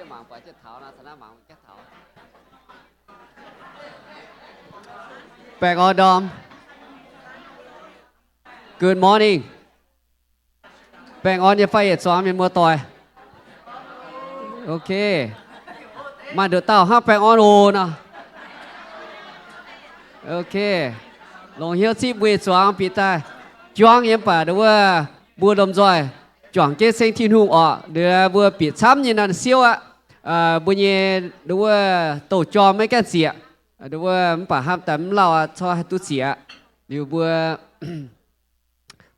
Mangc buatc jienv taux nor, caux naaiv mangc jienv taux. Baengh orn ndorm. Good morning. Baengh orn nyei fai yietc zuangx mienh muoz-doic? Ok. Maaih nduqc dauh hnangv baengh orn oc nor. Ok. Longc hnyouv zipv mbuo yietc zuangx bieqc daaih juangv yiem baac nduov wuov mbuo lomh nzoih juangc jienv ceng Tin-Hungh orqc. Nduov mbuo bieqc camv nyei naaiv siouv aqv. Mbuo nyei nduov wuov douh jorm maiv gaengh zieqc. Nduov wuov mv baac hnamv daaih mv lauh aqv, corc haih duqv zieqc. Liuz mbuo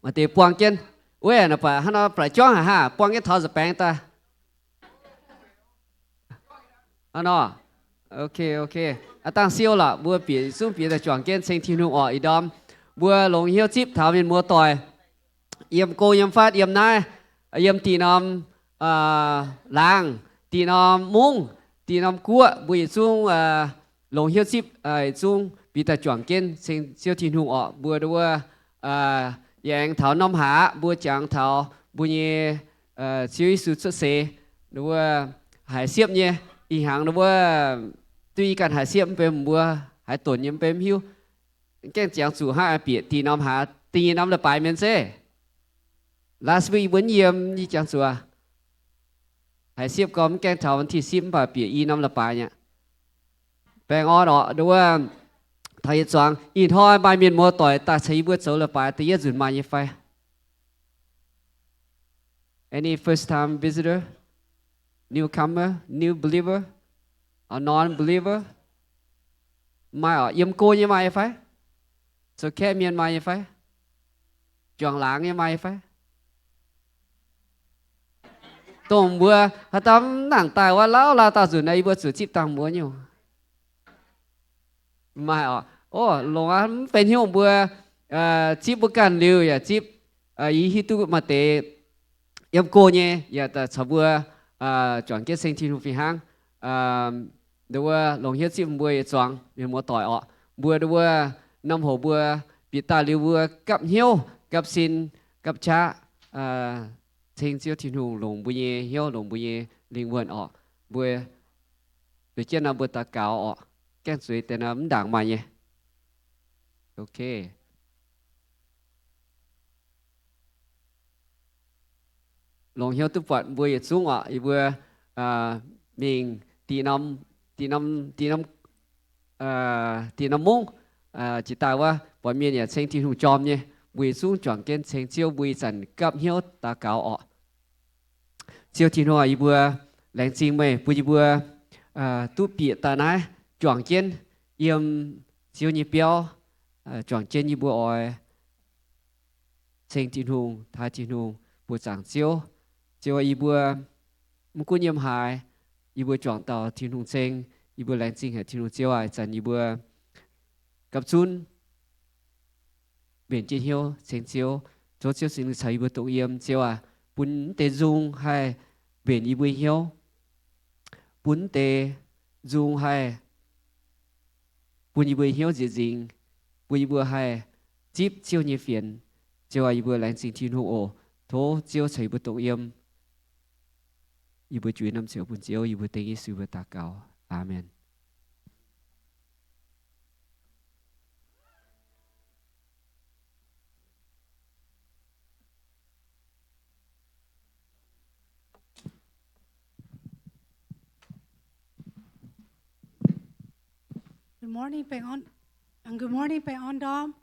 maaih deix buang jienv, wuov naaic baac hnangv nor baac juangv haic haah, buang jienv taux nza'baengx daaih. Hnangv nor. Ok, ok. Aav dangh siou lorqc, mbuo bieqc zungv bieqc daaih juangc jienv ceng Tin-Hungh orqc. Ih ndorm mbuo longc hnyouv zipv taux mienh muoz-doic yiem go yiem fatv, yiem naaiv, yiem diqc norm laangz, diqc norm mungv, diqc norm guoqv, mbuo yietc zungv longc hnyouv zipv, yietc zungv bieqc daaih juangc jienv ceng Ziouv Tin-Hungh orqc. Mbuo nduov wuov yaac aengx taux norm haaix mbuo jangx taux mbuo nyei Ziouv Yesu cuotv seix, nduov wuov haiz siepv nyei. Ih hnyangx nduov wuov duqv i ganh haiz siepv mv benx mbuo haiz donx nyei mv benx mv hiuv. Gaengh jangx zuqc hnangv bieqc diqc norm haaix, da'nyeic norm leiz-baaix mienh zeiv. Last week yie mbuo yiem, yie jangx zuqc haiz siepv gormx mv gaengh taux วันที่สิบ mv baac bieqc i norm leiz-baaix nyei. Baengh orn orqc, nduov wuov taux yietc zuangx ih hnoi maaih mienh muoz-doic daaih caux yie mbuo zoux leiz-baaix da'yietv nzunc maaih nyei fai? Any first time visitor, newcomer, new believer, or non-believer? Maaih orqc. Yiem go nyei maaih nyei fai? Zoux kaeqv mienh maaih nyei fai? Juangc laangz nyei maaih nyei fai? Dongh mbuo haaix dauh mv nangc daaih wuov, lauh lauh dauh nzunc naaiv yie mbuo zuqc zipv dangh mbuo nyei. Maaih orqc. Orqc, longx aqv. Mv benx hnyouv mbuo zipv mbuo ganh liuz yaac zipv, yie hiuv duqv maaih deix yiem go nyei yaac caux mbuo juangc jienv ceng Tin-Hungh fih hnangv. Nduov wuov longc hnyouv zipv mbuo yietc zuangx mienh muoz-doic orqc. Mbuo nduov wuov norm hoc mbuo bieqc daaih liuz mbuo gapv hnyouv, gapv sin, gapv qaqv ceng Ziouv Tin-Hungh longc mbuo nyei hnyouv, longc mbuo nyei lingh wuonh orqc. Mbuo nduqc jienv nor mbuo daux gaux orqc. Gaengh zueiz deix nor mv ndaangc maaih nyei. Ok. Longc hnyouv duqv buatc mbuo yietc zungv orqc. Yie mbuo mingh diqc norm, diqc norm, diqc norm, diqc norm mungv, jiex daaih wuov buatc mienh yaac ceng Tin-Hungh jorm nyei. Mbuo yietc zungv juangc jienv ceng Ziouv, mbuo ih zanc gapv hnyouv daux gaux orqc. Ziouv Tin-Hungh, yie mbuo laengz zingh meih bun yie mbuo duqv bieqc daaih naaiv juangc jienv yiem Ziouv nyei biauv, juangc jienv yie mbuo oix ceng Tin-Hungh, taaih Tin-Hungh, buoz-zaangc Ziouv. Ziouv, yie mbuo mv gunv yiem haaix, yie mbuo juangc dauh Tin-Hungh ceng, yie mbuo laengz zingh haic Tin-Hungh. Ziouv aac, ih zanc yie mbuo gapv zunv mbenc jienv hnyouv ceng Ziouv. Tov Ziouv Singx Lingh caux yie mbuo dongh yiem. Ziouv aac, bun mv deix nzung haih mbenc yie mbuo hnyouv, bun mv deix nzung haih bun yie mbuo hnyouv nzieqc nzingx, bun yie mbuo haih zipv Ziouv nyei fienx. Ziouv aac, yie mbuo laengz zingh Tin-Hungh oc. Tov Ziouv caux yie mbuo dongh yiem. Yie mbuo juix norm ziouc bun Ziouv, yie mbuo dengv Yesu mbuo daux gaux. Aamen. Good morning, baengh orn, good morning, baengh orn ndorm.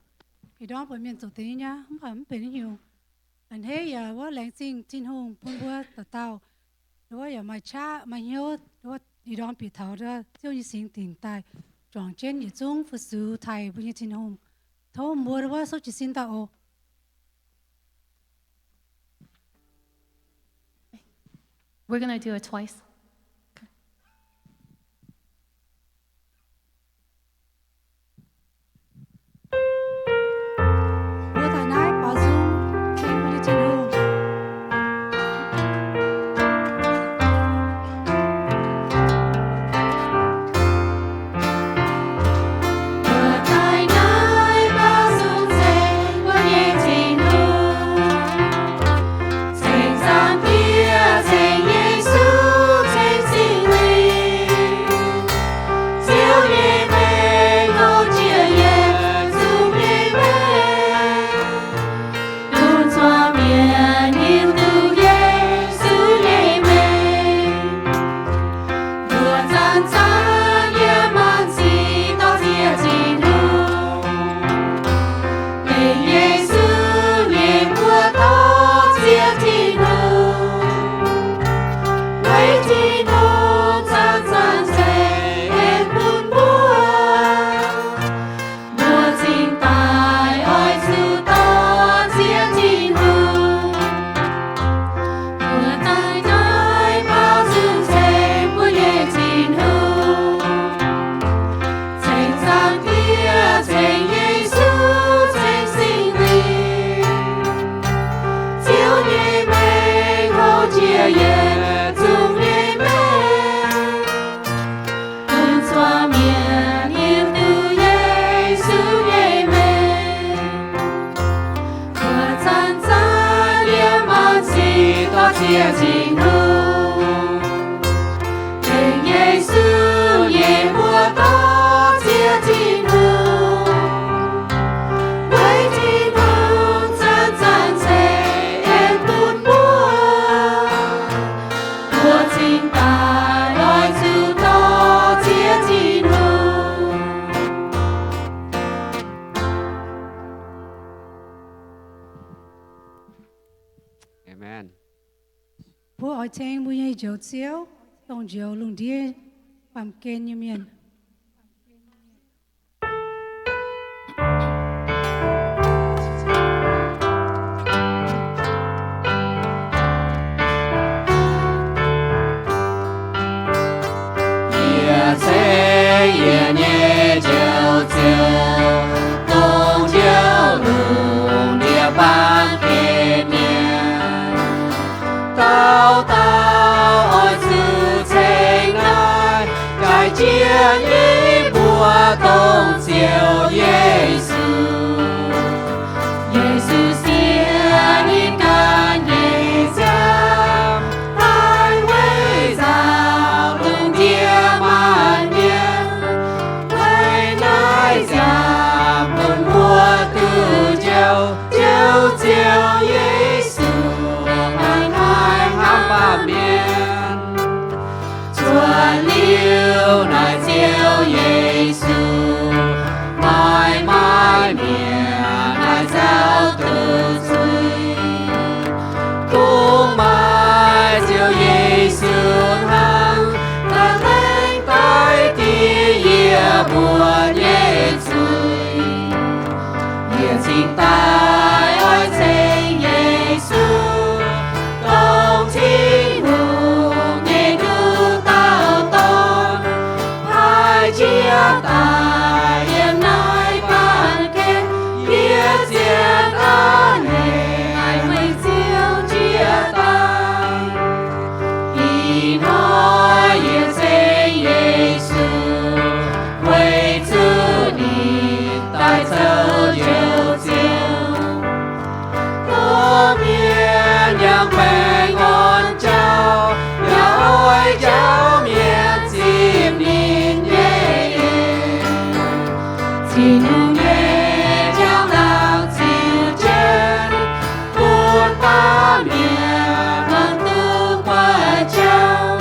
Ih ndorm buatc mienh zoux deix nyei, mv baac mv benx nyungc. A'hneiv yaac wuov laengz zingh Tin-Hungh bun mbuo dauh dauh, wuov yaac maaih qaqv maaih hnyouv, wuov ih ndorm bieqc taux Ziouv nyei singx dingc daaih, juangc jienv yietc zungv fu-sux taaih mbuo nyei Tin-Hungh. Tov mbuo wuov souv jiez sin daaih oc. We're gonna do it twice. Mienh hiuv duqv Yesu nyei mengh, mbuo zanc-zanc yiem maanc sic dor-ziec Tin-Hungh. Tengx Yesu nyei mbuox dor-ziec Tin-Hungh, weic Tin-Hungh zanc-zanc ceix en bun mbuo, mbuo cingx daaih oix zuqc dor-ziec Tin-Hungh. Aamen. Mbuo oix ceng mbuo nyei Njoux Ziouv, dongh njoux lungh ndiev baamh gen nyei mienh. Yie ceng yie nyei Njoux Ziouv, dongh njoux lungh ndiev baamh gen mienh. Dauh dauh oix zuqc ceng naaiv jaaix jiex nyei mbuox dongh Ziouv Yesu. Yesu sienx ninh ganh nyei nziaamv, haih weic nzauh lungh ndiev maanc mienh. Weic naaiv nziaamv bun mbuo duqv njoux, Njoux Ziouv Yesu, hnangv naaiv hnamv baamh mienh. Zuotc liuz naaic Ziouv Yesu, maaih maaih mienh haih nzauh duqv zuiz. Kungx maaih Ziouv Yesu hnangv, daaih lengc daaih dingh yie mbuo nyei zuiz. Yie cingx daaih oix ceng Yesu, dongh Tin-Hungh nyei nduqc dauh dorn, haih jiex daaih yiem naaiv baamh gen, yie zien a'hneiv weic Ziouv jiex daaih. Ih hnoi yie ceng Yesu, weic zuqc ninh daaih zoux Njoux Ziouv. Gorngv mienh yangh baengh orn jauv, yaac oix jauv mienh zipv ninh nyei en. Tin-Hungh nyei jauv laangz ziux jienv, bun baamh mienh muangx duqv buatc jauv,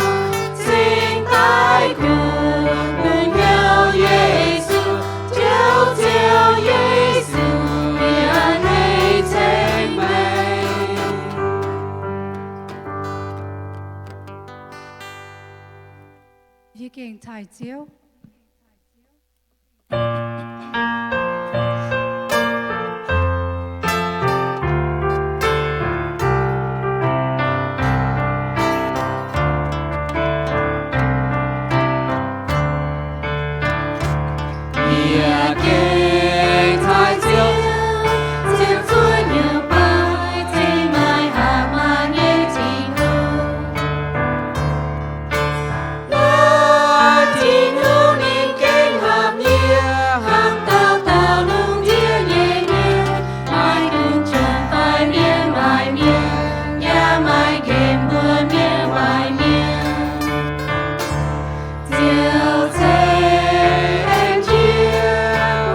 cingx daaih kungx hnyouv Yesu, Njoux Ziouv Yesu, yie a'hneiv ceng meih. Yie gengh taaih Ziouv. Yie gengh taaih Ziouv, Ziouv zuov nyei baaic, cingx maaih haaix maaih nyei Tin-Hungh. Naaiv Tin-Hungh ninh gengh hnamv yie, hnamv dauh dauh lungh ndiev nyei mienh, maaih gunv juangc fai mienh waaic mienh, yaac maaih nqemh mbuo mienh waaic mienh. Ziouv ceix aengx jiex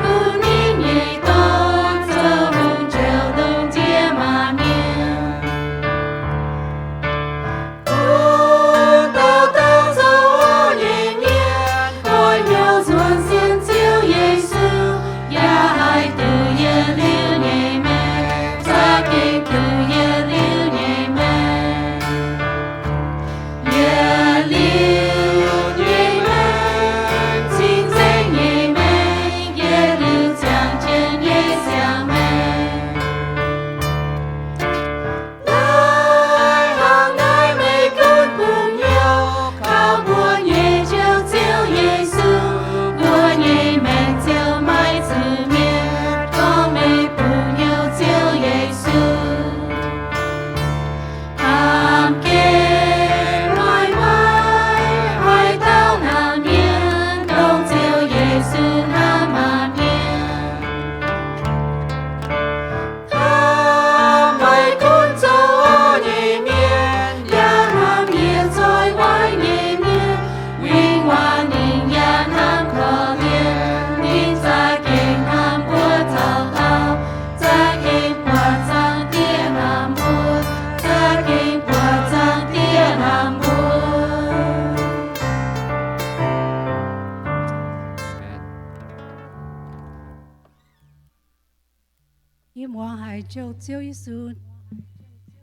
Yie muangx haiz Ziouv, Ziouv Yesu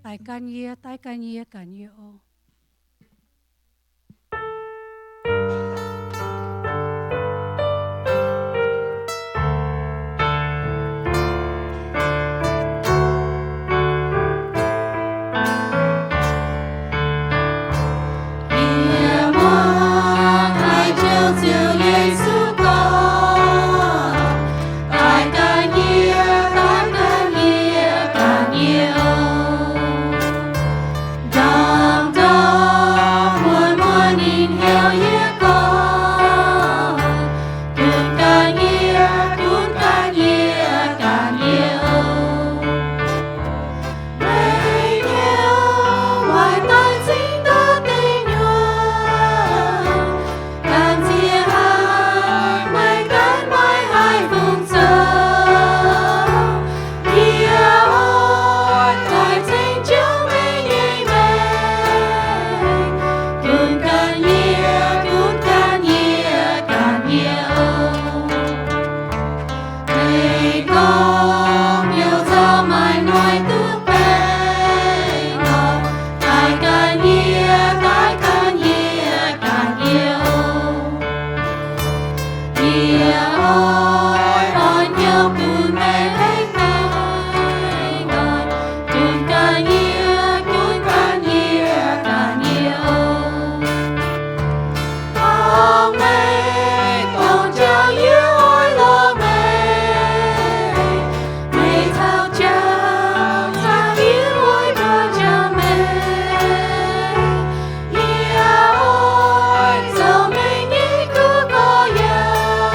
daic gan yie, daiv gan yie, ganh yie oc. Yie muangx haiz Ziouv, Ziouv Yesu gorngv, daiv gan yie, daiv gan yie, ganh yie oc. Ndaangc ndorm muonz muonz ninh heuc yie gorngv, gunv gan yie, gunv gan yie, ganh yie oc. Meih hnyouv waaic daaih cingx daaih deic nyuoqc, ganh ziex haic meih ganh maiv haih fungc zoux. Yie oix daaih ceng jienv meih nyei maengc, gunv gan yie, gunv gan yie, ganh yie oc. Meih gorngv youc nzauh maaih noic duqv baengh oc, daiv gan yie, daiv gan yie, ganh yie oc. Yie oix orn hnyouv gunv meih baengh oc, gunv gan yie, gunv gan yie, ganh yie oc. Gorngv meih dongh jauv yie oix lorz meih, meih taux jauv, taux yie oix mbuox jauv meih. Yie oix zoux meih nyei kuv gorx-youz,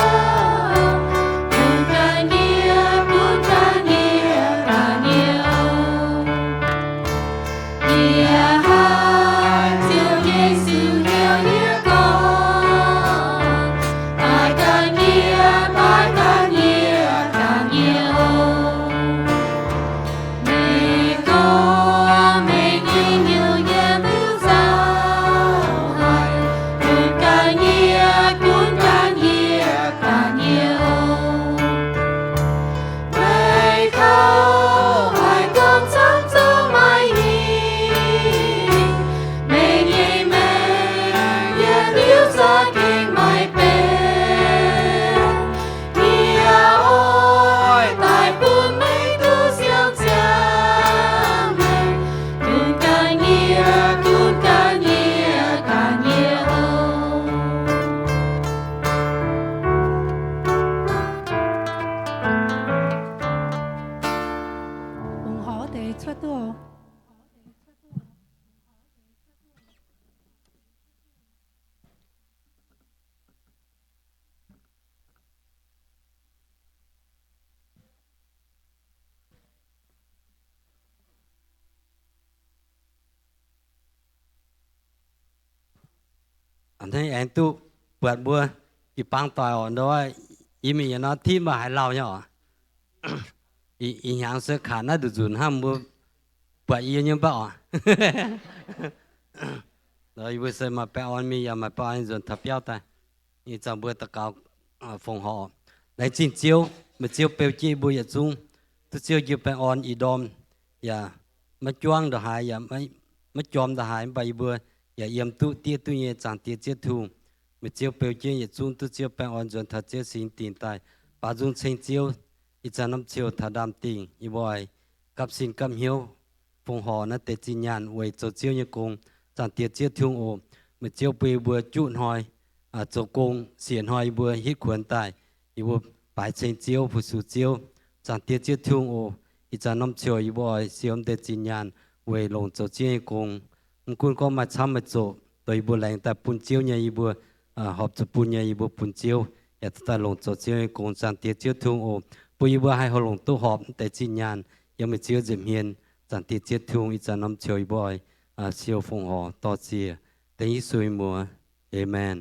gunv gan yie, gunv gan yie, ganh yie oc. Yie haiz Ziouv Yesu heuc yie gorngv, daiv gan yie, daiv gan yie, ganh yie oc. Meih gorngv meih nyei hnyouv yiem diuh nzauh haic, gunv gan yie, gunv gan yie, ganh yie oc. Meih kouv haic gorngv camv zoux maaih hingh, meih nyei maengc yiem diuh nzauh gengh maaih benx. Yie oix daaih bun meih duqv siang-ziangh maengc, gunv gan yie, gunv gan yie, ganh yie oc. Fongc horc deix cuotv duqv oc. A'hneiv aengx duqv buatc mbuo jiu-baang doic oc. Ndau yie mingh yietc norm tipv mbuo haiz lauh nyei oc. Ih hnyangx se kaac naaiv nduqc nzunc hnangv mbuo buatc yie nyei mv baac oc. Yie mbuo se maaih baengh orn mingh yaac maaih baengh orn nzuonx taux biauv daaih. Ih zanc mbuo daux gaux fongc horc. Laengz zingh Ziouv, meih Ziouv beu jienv yie mbuo yietc zungv duqv Ziouv njiec baengh orn ih ndorm, yaac maiv juangv ndongc haaix, yaac maiv jorm ndongc haaix, mv baac yie mbuo yaac yiem duqv diev duqv nyei. Zaangc Diex Ziouv Tin-Hungh, meih Ziouv beu jienv yietc zungv duqv Ziouv baengh orn nzuonx taux Ziouv singx dingc daaih, baaux nzung ceng Ziouv. Ih zanc norm ziouc taux ndaamv dingh, yie mbuo oix gapv sin gapv hnyouv fongc horc naaiv deix zinh nyaanh weic zoux Ziouv nyei gong. Zaangc Diex Ziouv Tin-Hungh oc, meih Ziouv bun yie mbuo juqv hnoi zoux gong, siec hnoi yie mbuo hitv kuonx daaih, yie mbuo baaix ceng Ziouv, fu-sux Ziouv. Zaangc Diex Ziouv Tin-Hungh oc, ih zanc norm ziouc yie mbuo oix siou naaiv deix zinh nyaanh weic longc zoux Ziouv nyei gong. Mv gunv gorngv maaih camv maaih zoqc, dongh yie mbuo laengz daaih bun Ziouv nyei, yie mbuo horpc zuqc bun nyei, yie mbuo bun Ziouv, yaac daaih longc zoux Ziouv nyei gong. Zaangc Diex Ziouv Tin-Hungh oc, bun yie mbuo haih houx longc duqv horpc naaiv deix zinh nyaanh yiem meih Ziouv nza'hmien. Zaangc Diex Ziouv Tin-Hungh, ih zanc norm ziouc yie mbuo oix siou fongc horc dorh ziec dengv Yesu nyei mbuox. Aamen.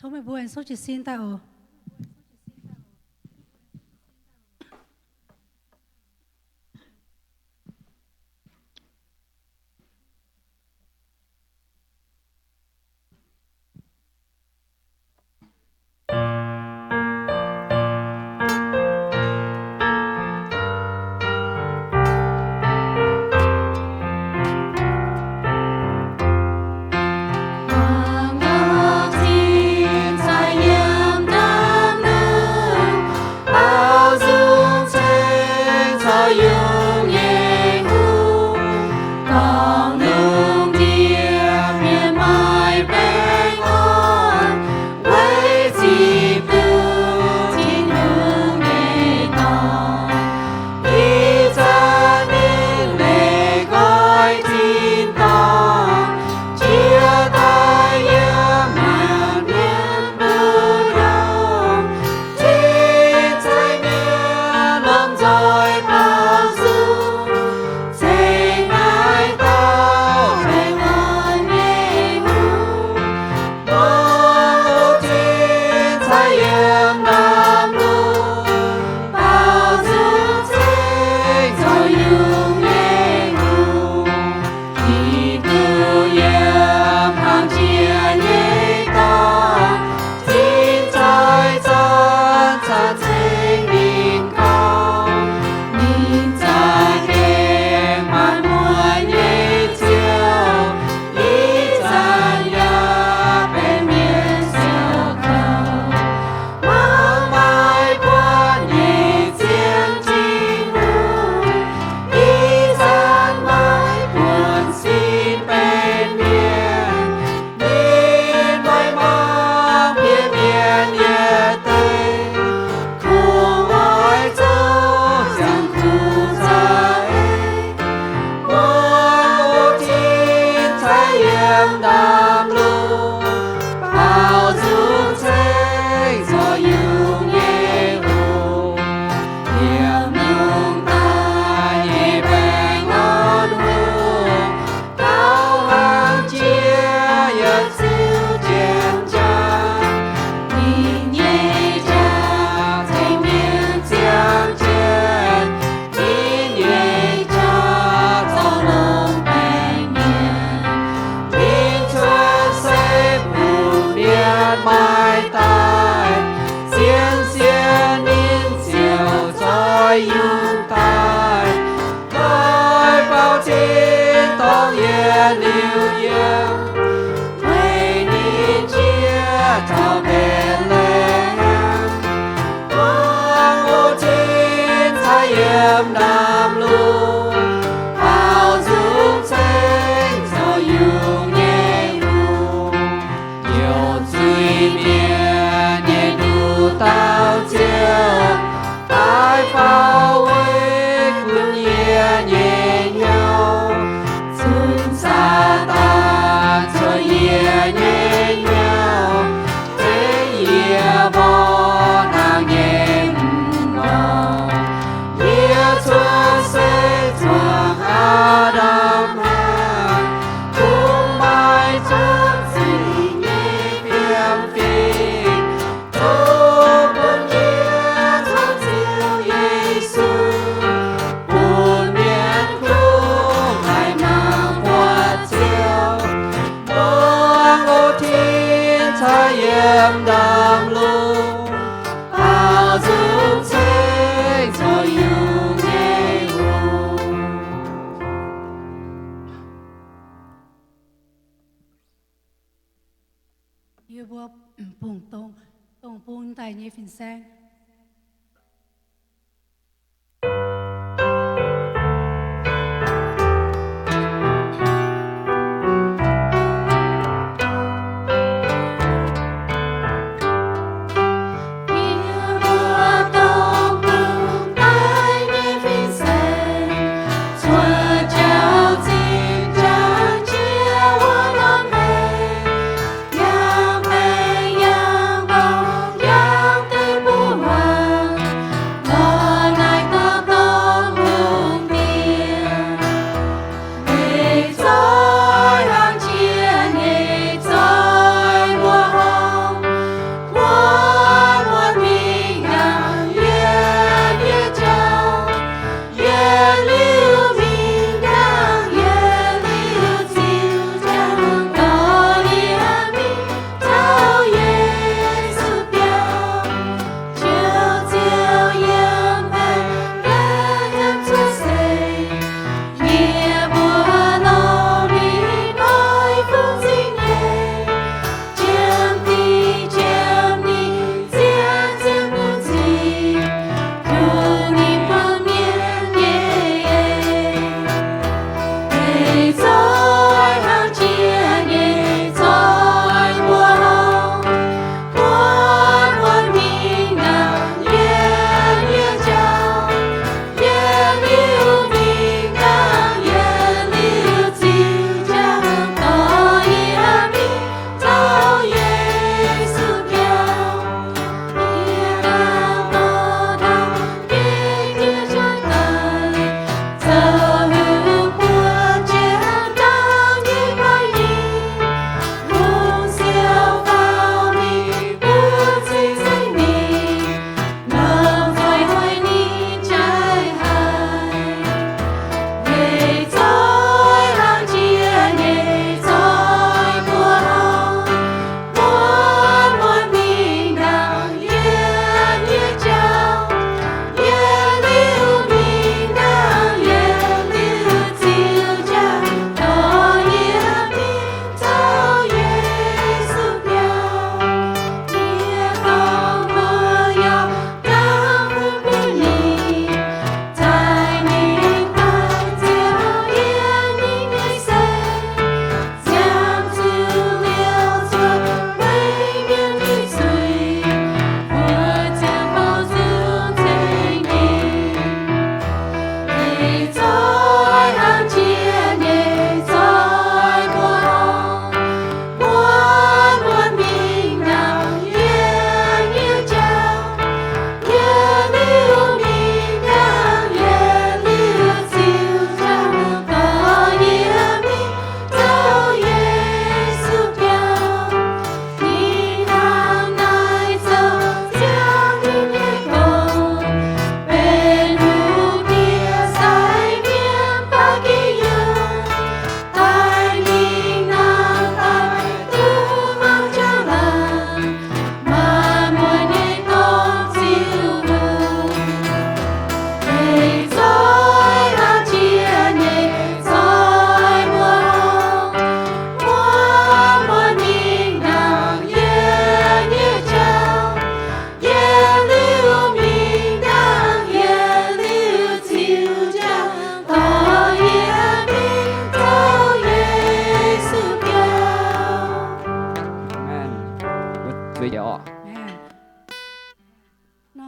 Tov meih mbuo aengx souv jiez sin daaih oc. Yie mbuo bungx dongh, dongh bung daaih nyei fin-saeng.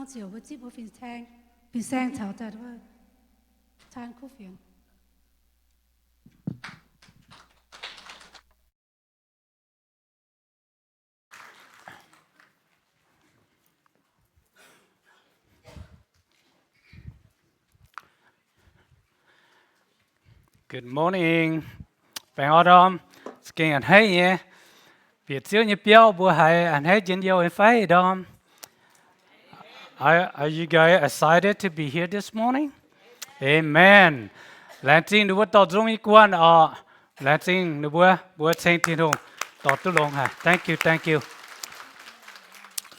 Ziouc mbuo zipv mbuo fin-saeng, fin-saeng caux daaih wuov caan kuv fienx. Good morning. Baengh orn ndorm. Za'gengh a'hneiv nyei. Bieqc Ziouv nyei biauv mbuo haiz a'hneiv njien-youh nyei fai ndorm? Are, are you guys excited to be here this morning? Amen. Laengz zingh ninh mbuo dorh nzung nyei guanh oc. Laengz zingh ninh mbuo, mbuo ceng Tin-Hungh dorh duqv longx haic. Thank you, thank you.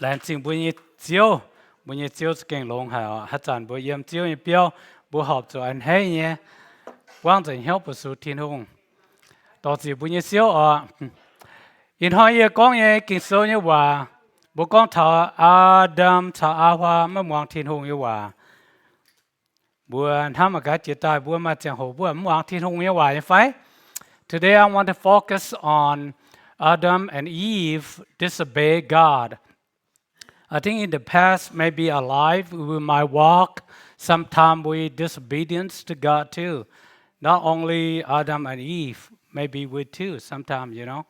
Laengz zingh mbuo nyei Ziouv, mbuo nyei Ziouv za'gengh longx haic oc. Haaix zanc mbuo yiem Ziouv nyei biauv, mbuo horpc zuqc a'hneiv nyei buangv nzengc hnyouv mbuox zuqc Tin-Hungh dorh ziec mbuo nyei siouv oc. Ih hnoi yie gorngv nyei Ging-Sou nyei waac, mbuo gorngv taux Aa^ndam caux Aa^waa maiv muangx Tin-Hungh nyei waac. Mbuo hnamv mangc gaax jiex daaih mbuo maaih ziangh hoc mbuo mv muangx Tin-Hungh nyei waac nyei fai? Today I want to focus on Adam and Eve disobey God. I think in the past, maybe our life, we might walk, sometimes we disobedience to God too. Not only Adam and Eve, maybe we too, sometimes, you know.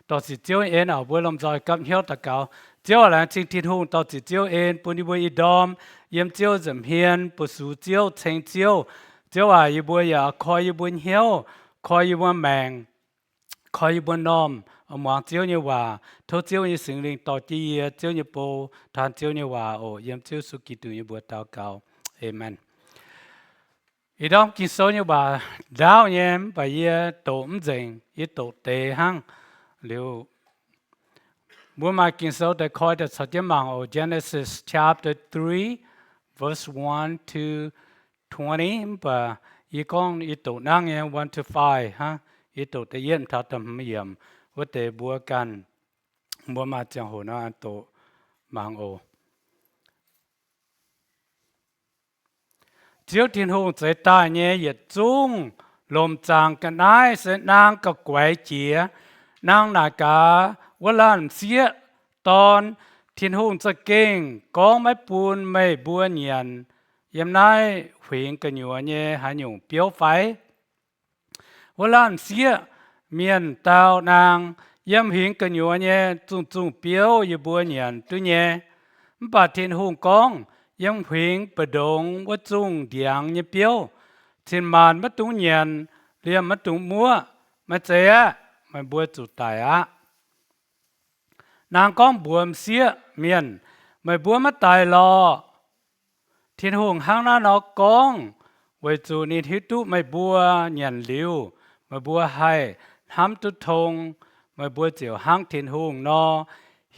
Dorh ziec Ziouv en oc, mbuo lomh nzoih gapv hnyouv daux gaux. Ziouv aac, laengz zingh Tin-Hungh dorh ziec Ziouv en bun yie mbuo ih ndorm yiem Ziouv nza'hmien, mbuox zuqc Ziouv, ceng Ziouv. Ziouv aac, yie mbuo yaac koi yie mbuo hnyouv, koi yie mbuo maengc, koi yie mbuo m'normh muangx Ziouv nyei waac. Tov Ziouv nyei Singx Lingh dorh jienv yie, Ziouv nyei bou, taan Ziouv nyei waac oc. Yiem Ziouv Yesu Giduc nyei mbuox daux gaux. Aamen. Ih ndorm Ging-Sou nyei waac ndaauv nyei, mv baac yie doqc mv nzengc, yie doqc deix hnangv. Liuz, mbuo maaih Ging-Sou daaih koi daaih caux jienv mangc oc. Genesis chapter three, verse one to twenty, mv baac yie gorngv yie doqc nangv nyei one to five hnangv. Yie doqc da'yietv taux da'hmz yiemc wuov deix mbuo ganh, mbuo maaih ziangh hoc nor doqc mangc oc. Ziouv Tin-Hungh zeix daaih nyei yietc zungv lomc zaangc ga'naaiv se naang gauh guaix jiex. Naang naaic gaax wuov laanh m'sieqv dorn, Tin-Hungh za'gengh gorngv maiv bun meih mbuo nyanc yiem naaiv huingx gu'nyuoz nyei haaix nyungc biouv fai? Wuov laanh m'sieqv mienh dau naang, yiem huingx gu'nyuoz nyei zungh zungh biouv yie mbuo nyanc duqv nyei. Mv baac Tin-Hungh gorngv, yiem huingx mbu'ndongx wuov zungh ndiangx nyei biouv, cin-maanc maiv dungx nyanc, liemh maiv dungx muoqv. Maiv zeiz aeqv, meih mbuo zuqc daic aqv. Naang gorngv mbuox m'sieqv mienh, meih mbuo maiv daic lorqc. Tin-Hungh hnangv naaiv nor gorngv weic zuqc ninh hiuv duqv meih mbuo nyanc liuz, meih mbuo haih hnamv duqv tong, meih mbuo ziouc hnangv Tin-Hungh nor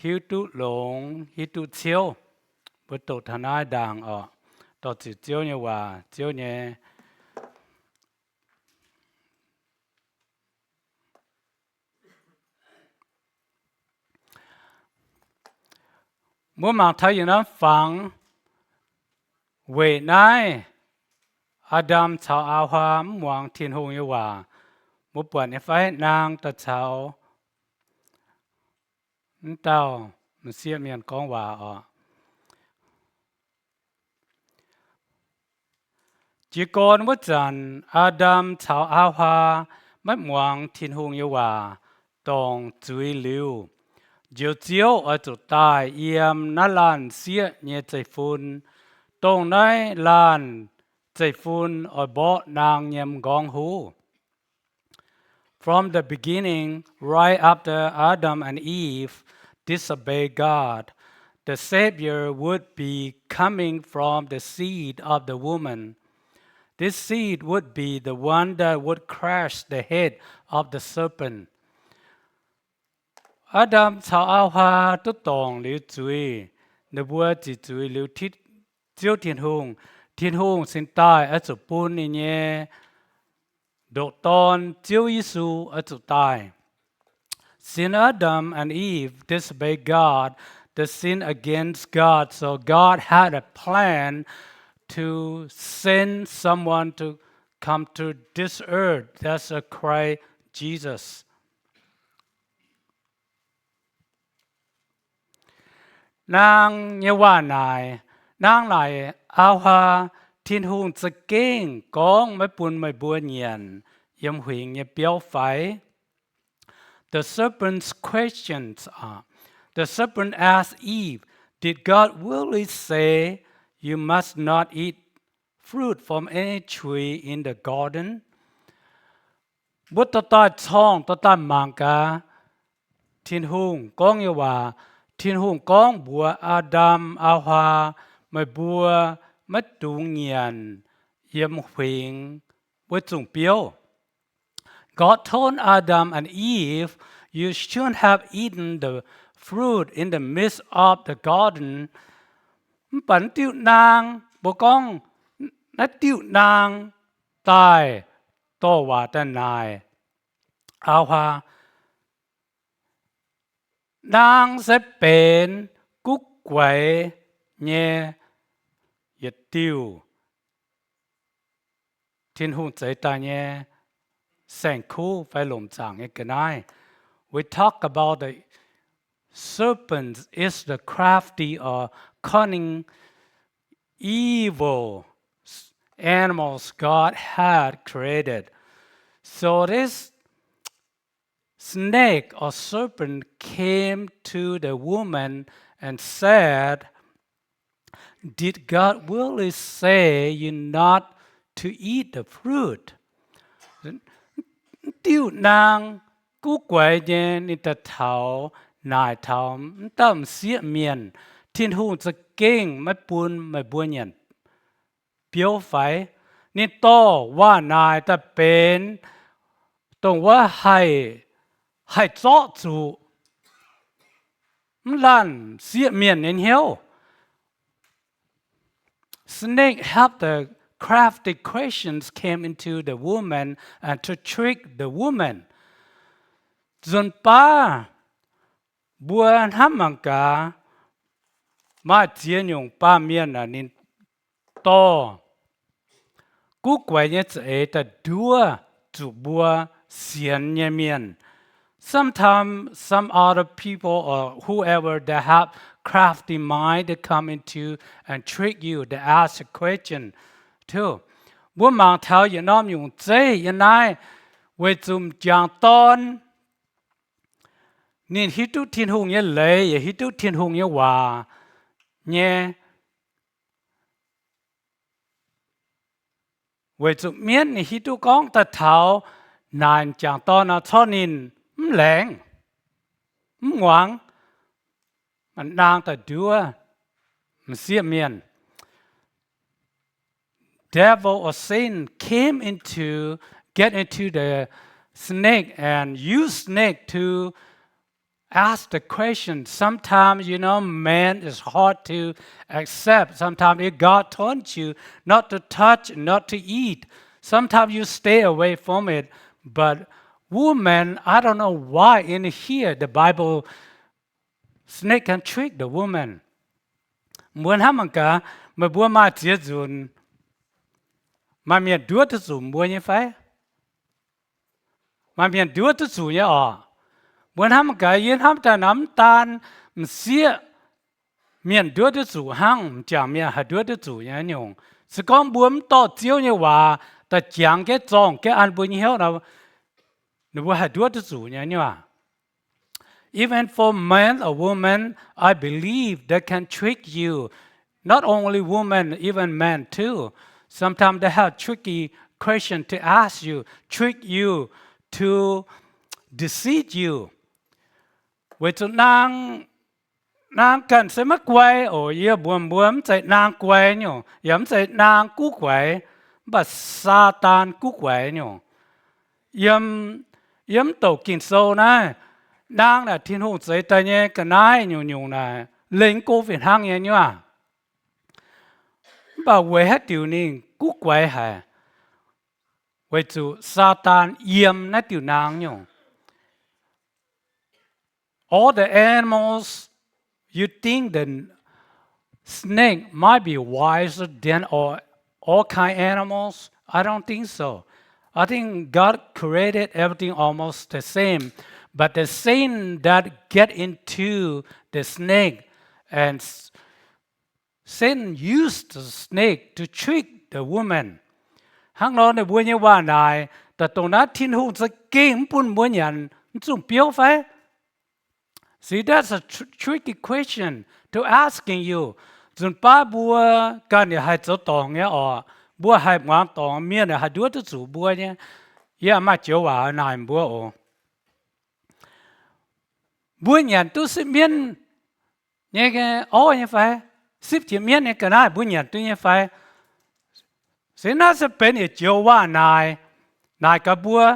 hiuv duqv longx, hiuv duqv ciouv. Mbuo doqc taux naaiv ndaangc oc. Dorh ziec Ziouv nyei waac, Ziouv nyei Mbuo mangc taux yietc norm fangx, weic naaiv Aa^ndam caux Aa^waa mv muangx Tin-Hungh nyei waac. Mbuo buatc nyei fai? Naang daaih caux mv dauh m'sieqv mienh gorngv waac oc. Jiez gorn wuov zanc Aa^ndam caux Aa^waa maiv muangx Tin-Hungh nyei waac, dorngc zuiz liuz, Njoux Ziouv oix zuqc daaih yiem naaiv laanh m'sieqv nyei zeiv-fun, dongh naaiv laanh zeiv-fun oix mborqv naang nyei m'nqorngv huv. From the beginning, right after Adam and Eve disobeyed God, the Savior would be coming from the seed of the woman. This seed would be the one that would crush the head of the serpent. Aa^ndam caux Aa^waa duqv dorngc liuz zuiz, ninh mbuo ziqc zuiz liuz Ziouv Tin-Hungh, Tin-Hungh cingx daaih oix zuqc bun ninh nyei ndoqc Dorn, Ziouv Yesu, oix zuqc daaih. Since Adam and Eve disobeyed God, they sinned against God. So God had a plan to send someone to come to this earth. That's a Christ Jesus. Naang nyei waac naaic, Naang naaic, Aa Huaa, Tin-Hungh za'gengh gorngv maiv bun meih mbuo nyanc yiem huingx nyei biouv fai? The serpent's questions are, the serpent asked Eve, "Did God really say you must not eat fruit from any tree in the garden?" Mbuo dorh daaih corngh, dorh daaih mangc gaax Tin-Hungh gorngv nyei waac. Tin-Hungh gorngv mbuox Aa^ndam, Aa Huaa, meih mbuo maiv dungx nyanc yiem huingx wuov zungh biouv. God told Adam and Eve, "You shouldn't have eaten the fruit in the midst of the garden." Mv baac naaiv diuh naang, mbuo gorngv naaiv diuh naang daaih dorh waac daaih naaic Aa Huaa, naang se benx guv guaix nyei yietc diuh Tin-Hungh zeix daaih nyei saeng-kuv fai lomc zaangc nyei ga'naaiv. We talk about the serpent is the crafty or cunning evil animals God had created. So this snake or serpent came to the woman and said, "Did God really say you not to eat the fruit?" Diuh naang guv guaix nyei, ninh daaih taux naaic taux mv dauh m'sieqv mienh, Tin-Hungh za'gengh maiv bun meih mbuo nyanc biouv fai? Ninh dorh waac naaic daaih benx dongh wuov haih, haih zorqv zuqc mv laanh sieqv mienh nyei hnyouv. Snake helped the crafty questions came into the woman and to trick the woman. Nzunc baav mbuo hnamv mangc gaax, maaih ziex nyungc baamh mienh aah, ninh dorh guv guaix nyei za'eix daaih nduov zuqc mbuo sienx nyei mienh. Sometimes some other people or whoever that have crafty mind, they come into and trick you, they ask a question too. Mbuo mangc taux yietc norm nyungc zeiv yiem naaiv, weic zuqc m'jangc dorn ninh hiuv duqv Tin-Hungh nyei leiz, yaac hiuv duqv Tin-Hungh nyei waac nyei. Weic zuqc mienv ninh hiuv duqv gorngv daaih taux naaic m'jangc dorn nor corc ninh mv laengz, mv muangx, naang daaih nduov m'sieqv mienh. Devil or Satan came into, get into the snake and use snake to ask the question. Sometimes, you know, man is hard to accept. Sometimes if God told you not to touch, not to eat, sometimes you stay away from it. But woman, I don't know why in here the Bible, snake can trick the woman. Mbuo hnamv mangc gaax, meih mbuo maaih ziex nzunc maaih mienh nduov duqv zuqc mbuo nyei fai? Maaih mienh nduov duqv zuqc nyei oc. Mbuo hnamv mangc gaax, yie hnamv daaih nor mv daan m'sieqv mienh nduov duqv zuqc hnangv, m'jangc mienh haih nduov duqv zuqc nyei nyungc. Se gorngv mbuo mv dorh Ziouv nyei waac daaih jangx jienv, zorng jienv an mbuo nyei hnyouv nor, ninh mbuo haih nduov duqv zuqc nyei nyuoqc. Even for men or women, I believe they can trick you. Not only women, even men too. Sometimes they have tricky question to ask you, trick you, to deceive you. Weic zuqc naang, naang ganh se maiv guai oc. Yie mbuox mbuo, mv zeiz naang guai nyungc, yaac mv zeiz naang guv guaix, mv baac Saadaan guv guaix nyungc. Yiem, yiem mv douc Ging-Sou naaiv, naang naaic Tin-Hungh zeix daaih nyei ga'naaiv nyungc-nyungc naaic, lengx go fih hnangv nyei nyuoqc. Mv baac weic haaix diuc ninh guv guaix haic? Weic zuqc Saadaan yiem naaiv diuc naang nyungc. All the animals, you think the snake might be wiser than all, all kind animals? I don't think so. I think God created everything almost the same. But the sin that get into the snake and s-, Satan used the snake to trick the woman. Hnangv nor ninh mbuo nyei waac naaic, daaih dongh naaiv Tin-Hungh za'gengh mv bun mbuo nyanc mv zungh biouv fai? See, that's a tr-, tricky question to asking you. Nzunc baav mbuo ganh yaac haih zoux dorngc nyei orqc. Mbuo haih muangx dorngc mienh yaac haih nduov duqv zuqc mbuo nyei. Yie maaih joux waac naaic mbuo oc. Mbuo nyanc duqv sipv mienv nyei orv nyei fai? Sipv jiex mienv nyei ga'naaiv mbuo nyanc duqv nyei fai? Se naaiv se benx yietc joux waac naaic, naaic gaax mbuo.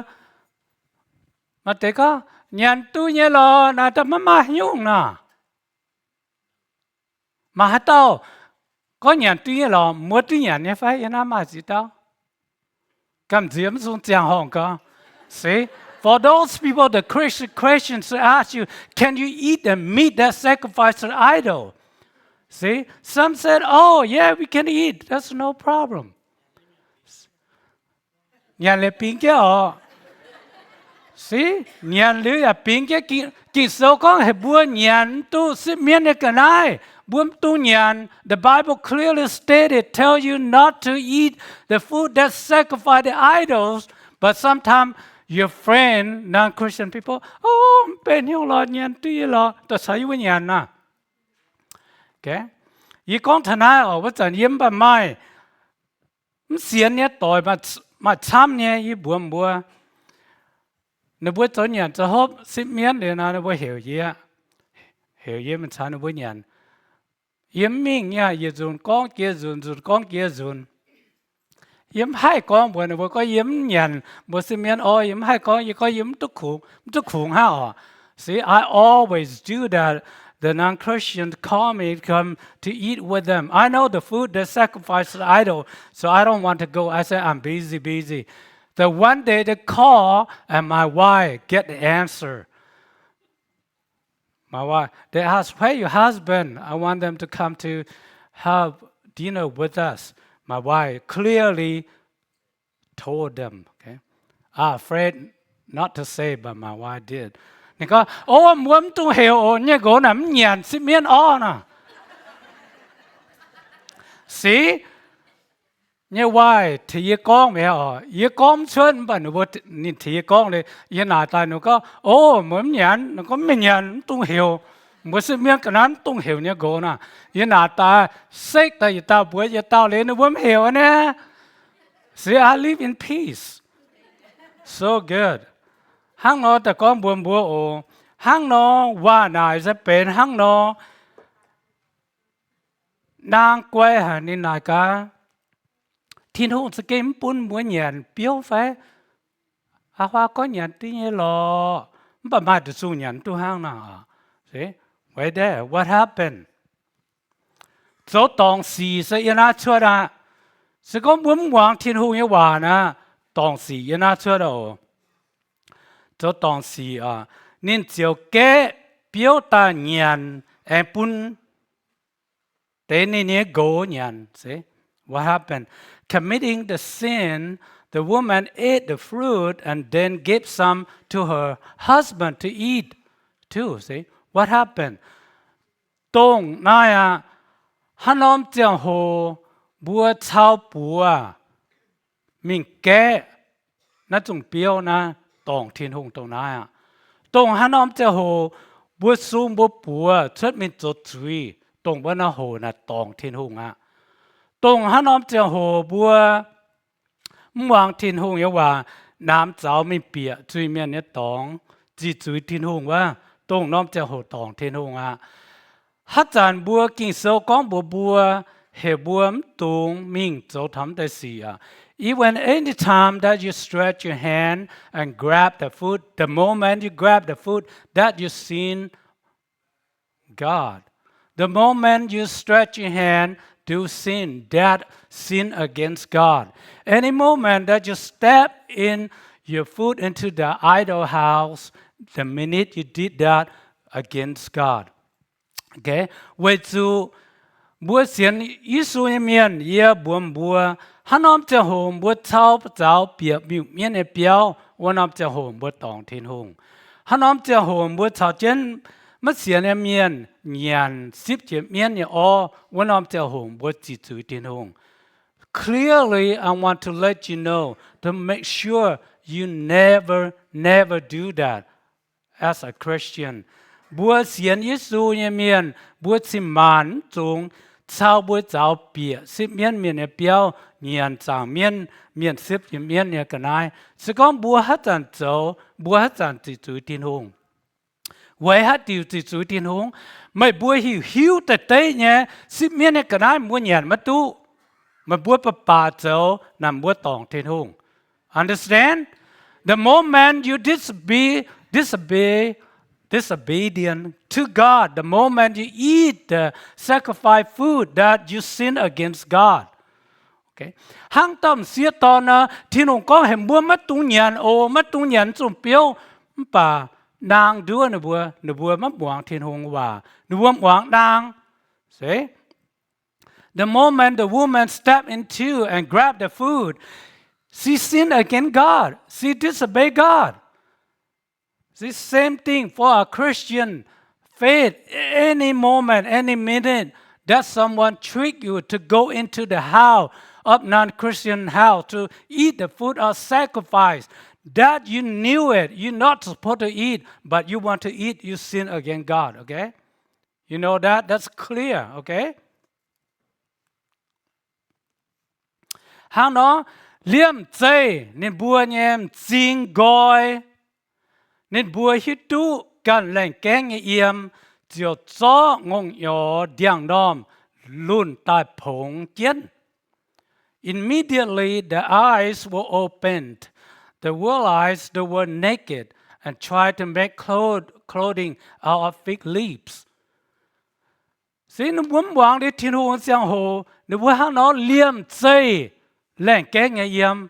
Maaih deix gorngv, nyanc duqv nyei lorqc, naaic daaih maiv maaih haaix nyungc nor. Maaih haaix dauh gorngv nyanc duqv nyei lorqc, mbuo duqv nyanc nyei fai? Yie naaiv maaih ziex dauh. Gamh nziex mv sung ziangh horngh gau. See, for those people, the Christian questions to ask you, can you eat the meat that sacrificed to the idol? See, some said, oh yeah, we can eat. That's no problem. Nyanc liuz bingx jienv oc. See, nyanc liuz yaac bingx jienv. Ging-Sou gorngv heuc mbuo nyanc mv duqv sipv mienv nyei ga'naaiv. Mbuo mv dungx nyanc. The Bible clearly stated, tell you not to eat the food that sacrifice the idols. But sometimes your friend, non-Christian people, oh, mv benx haaix nyungc lorqc, nyanc duqv nyei lorqc, daaih caux yie mbuo nyanc naaic. Yie gorngv taux naaiv oc, wuov zanc yie mv baac maaih mv sienx nyei doic maaih camv nyei, yie mbuox mbuo, ninh mbuo zoux nyanc zoux hopv sipv mienv liuz nor, ninh mbuo heuc yie, heuc yie mingh caux ninh mbuo nyanc. Yie mv mingh nyei, yietc nzunc gorngv jiex nzunc, nzunc gorngv jiex nzunc. Yie mv haih gorngv mbuox ninh mbuo gorngv yie mv nyanc mbuo sipv mienv orv. Yie mv haih gorngv, yie gorngv yie mv duqv kungx, mv duqv kungx hnangv oc. See, I always do that. The non-Christians call me to come to eat with them. I know the food they sacrifice to the idol, so I don't want to go. I say, I'm busy, busy. The one day they call, and my wife get the answer. My wife, they ask, where your husband? I want them to come to have dinner with us. My wife clearly told them, okay? I afraid not to say, but my wife did. Ninh gorngv, o, mbuo mv dungx heuc oc, nyei nqox naaic mv nyanc sipv mienv orv nor. See, nyei wife tengx yie gorngv mi'aqv oc. Yie gorngv mv cuotv, mv baac ninh mbuo, ninh tengx yie gorngv liuz, yie naaic daaih ninh gorngv, o, mbuo mv nyanc. Ninh gorngv, mv nyanc, mv dungx heuc. Mbuo sipv mienv ga'naaiv mv dungx heuc nyei nqox naaic. Yie naaic daaih sekv daaih yietc dauh mbuox yietc dauh liuz, ninh mbuo mv heuc aqv naaic. See, I live in peace. So good. Hnangv nor daaih gorngv mbuox mbuo oc. Hnangv nor waac naaic se benx hnangv nor. Naang guai haic ninh naaic gaax, Tin-Hungh za'gengh mv bun mbuo nyanc biouv fai? Aa huaa gorngv nyanc duqv nyei lorqc, mv baac maaih deix zunh nyanc duqv hnangv naaic. See, what happened? Zoux dorngc sic se yiem naaiv cuotv aqv. Se gorngv mbuo mv muangx Tin-Hungh nyei waac naaic, dorngc sic yiem naaiv cuotv oc. Zoux dorngc sic oc, ninh ziouc gaeqv biouv daaih nyanc aengx bun deix ninh nyei nqox nyanc. See, what happened? Committing the sin, the woman ate the fruit and then gave some to her husband to eat too. See, what happened? Dongh naaiv aqv, haaix norm ziangh hoc mbuo cau buoz mingh gaeqv naaiv zungh biouv naaiv, dorngc Tin-Hungh dongh naaiv aqv. Dongh haaix norm ziangh hoc mbuo sung mbuo buoz cuotv mingh zoux zuiz, dongh wuov norm hoc naaic dorngc Tin-Hungh aqv. Dongh haaix norm ziangh hoc mbuo mv muangx Tin-Hungh nyei waac, namx zaux mingh bieqc zuiz-mienh nyei dorngx, ziqc zuiz Tin-Hungh wuov, dongh norm ziangh hoc dorngc Tin-Hungh aqv. Haaix zanc mbuo Ging-Sou gorngv mbuox mbuo, heuc mbuo mv dungx mingh zoux taux mv deix sic aqv. Even any time that you stretch your hand and grab the food, the moment you grab the food, that you sin God. The moment you stretch your hand, do sin, that sin against God. Any moment that you step in your foot into the idol house, the minute you did that against God. Okay? Weic zuqc mbuo sienx Yesu nyei mienh, yie mbuox mbuo, haaix norm ziangh hoc mbuo cau zaux bieqc miuc-mienv nyei biauv, wuov norm ziangh hoc mbuo dorngc Tin-Hungh. Haaix norm ziangh hoc mbuo caux jienv maiv sienx nyei mienh nyanc sipv jiex mienv nyei orv, wuov norm ziangh hoc mbuo ziqc zuiz Tin-Hungh. Clearly, I want to let you know to make sure you never, never do that as a Christian. Mbuo sienx Yesu nyei mienh, mbuo cin-maanc mv zungx cau mbuo zaux bieqc sipv mienv mienh nyei biauv, nyanc zaangc mienv mienh sipv jiex mienv nyei ga'naaiv. Se gorngv mbuo haaix zanc zoux, mbuo haaix zanc ziqc zuiz Tin-Hungh. Weic haaix diuc ziqc zuiz Tin-Hungh? Meih mbuo hiuv hiuv deix deiv nyei sipv mienv nyei ga'naaiv mbuo nyanc maiv duqv. Meih mbuo baac baac zoux naaic mbuo dorngc Tin-Hungh. Understand? The moment you disobe-, disobey, disobedient to God, the moment you eat the sacrifice food, that you sin against God. Hnangv dauh m'sieqv dorn nor, Tin-Hungh gorngv heuc mbuo maiv dungx nyanc oc, maiv dungx nyanc zunh biouv. Mv baac naang nduov ninh mbuo, ninh mbuo maiv muangx Tin-Hungh waac, ninh mbuo muangx naang. See? The moment the woman stepped into and grabbed the food, she sinned against God. She disobeyed God. This same thing for a Christian faith. Any moment, any minute that someone trick you to go into the house of non-Christian house to eat the food of sacrifice, that you knew it, you're not supposed to eat, but you want to eat, you sin against God, okay? You know that? That's clear, okay? Hnangv nor, liemh zeih ninh mbuo nyei m'zing nqoi, ninh mbuo hiuv duqv ganh laengh gaengv nyei yiem, ziouc zorqv ngongh nyorx ndiangx-normh lunh daaih pongx jienv. Immediately their eyes were opened, they realized they were naked and tried to make clo-, clothing out of fig leaves. Se ninh mbuo mv muangx liuz Tin-Hungh nyei ziangh hoc, ninh mbuo hnangv nor liemh zeih laengh gaengv nyei yiem.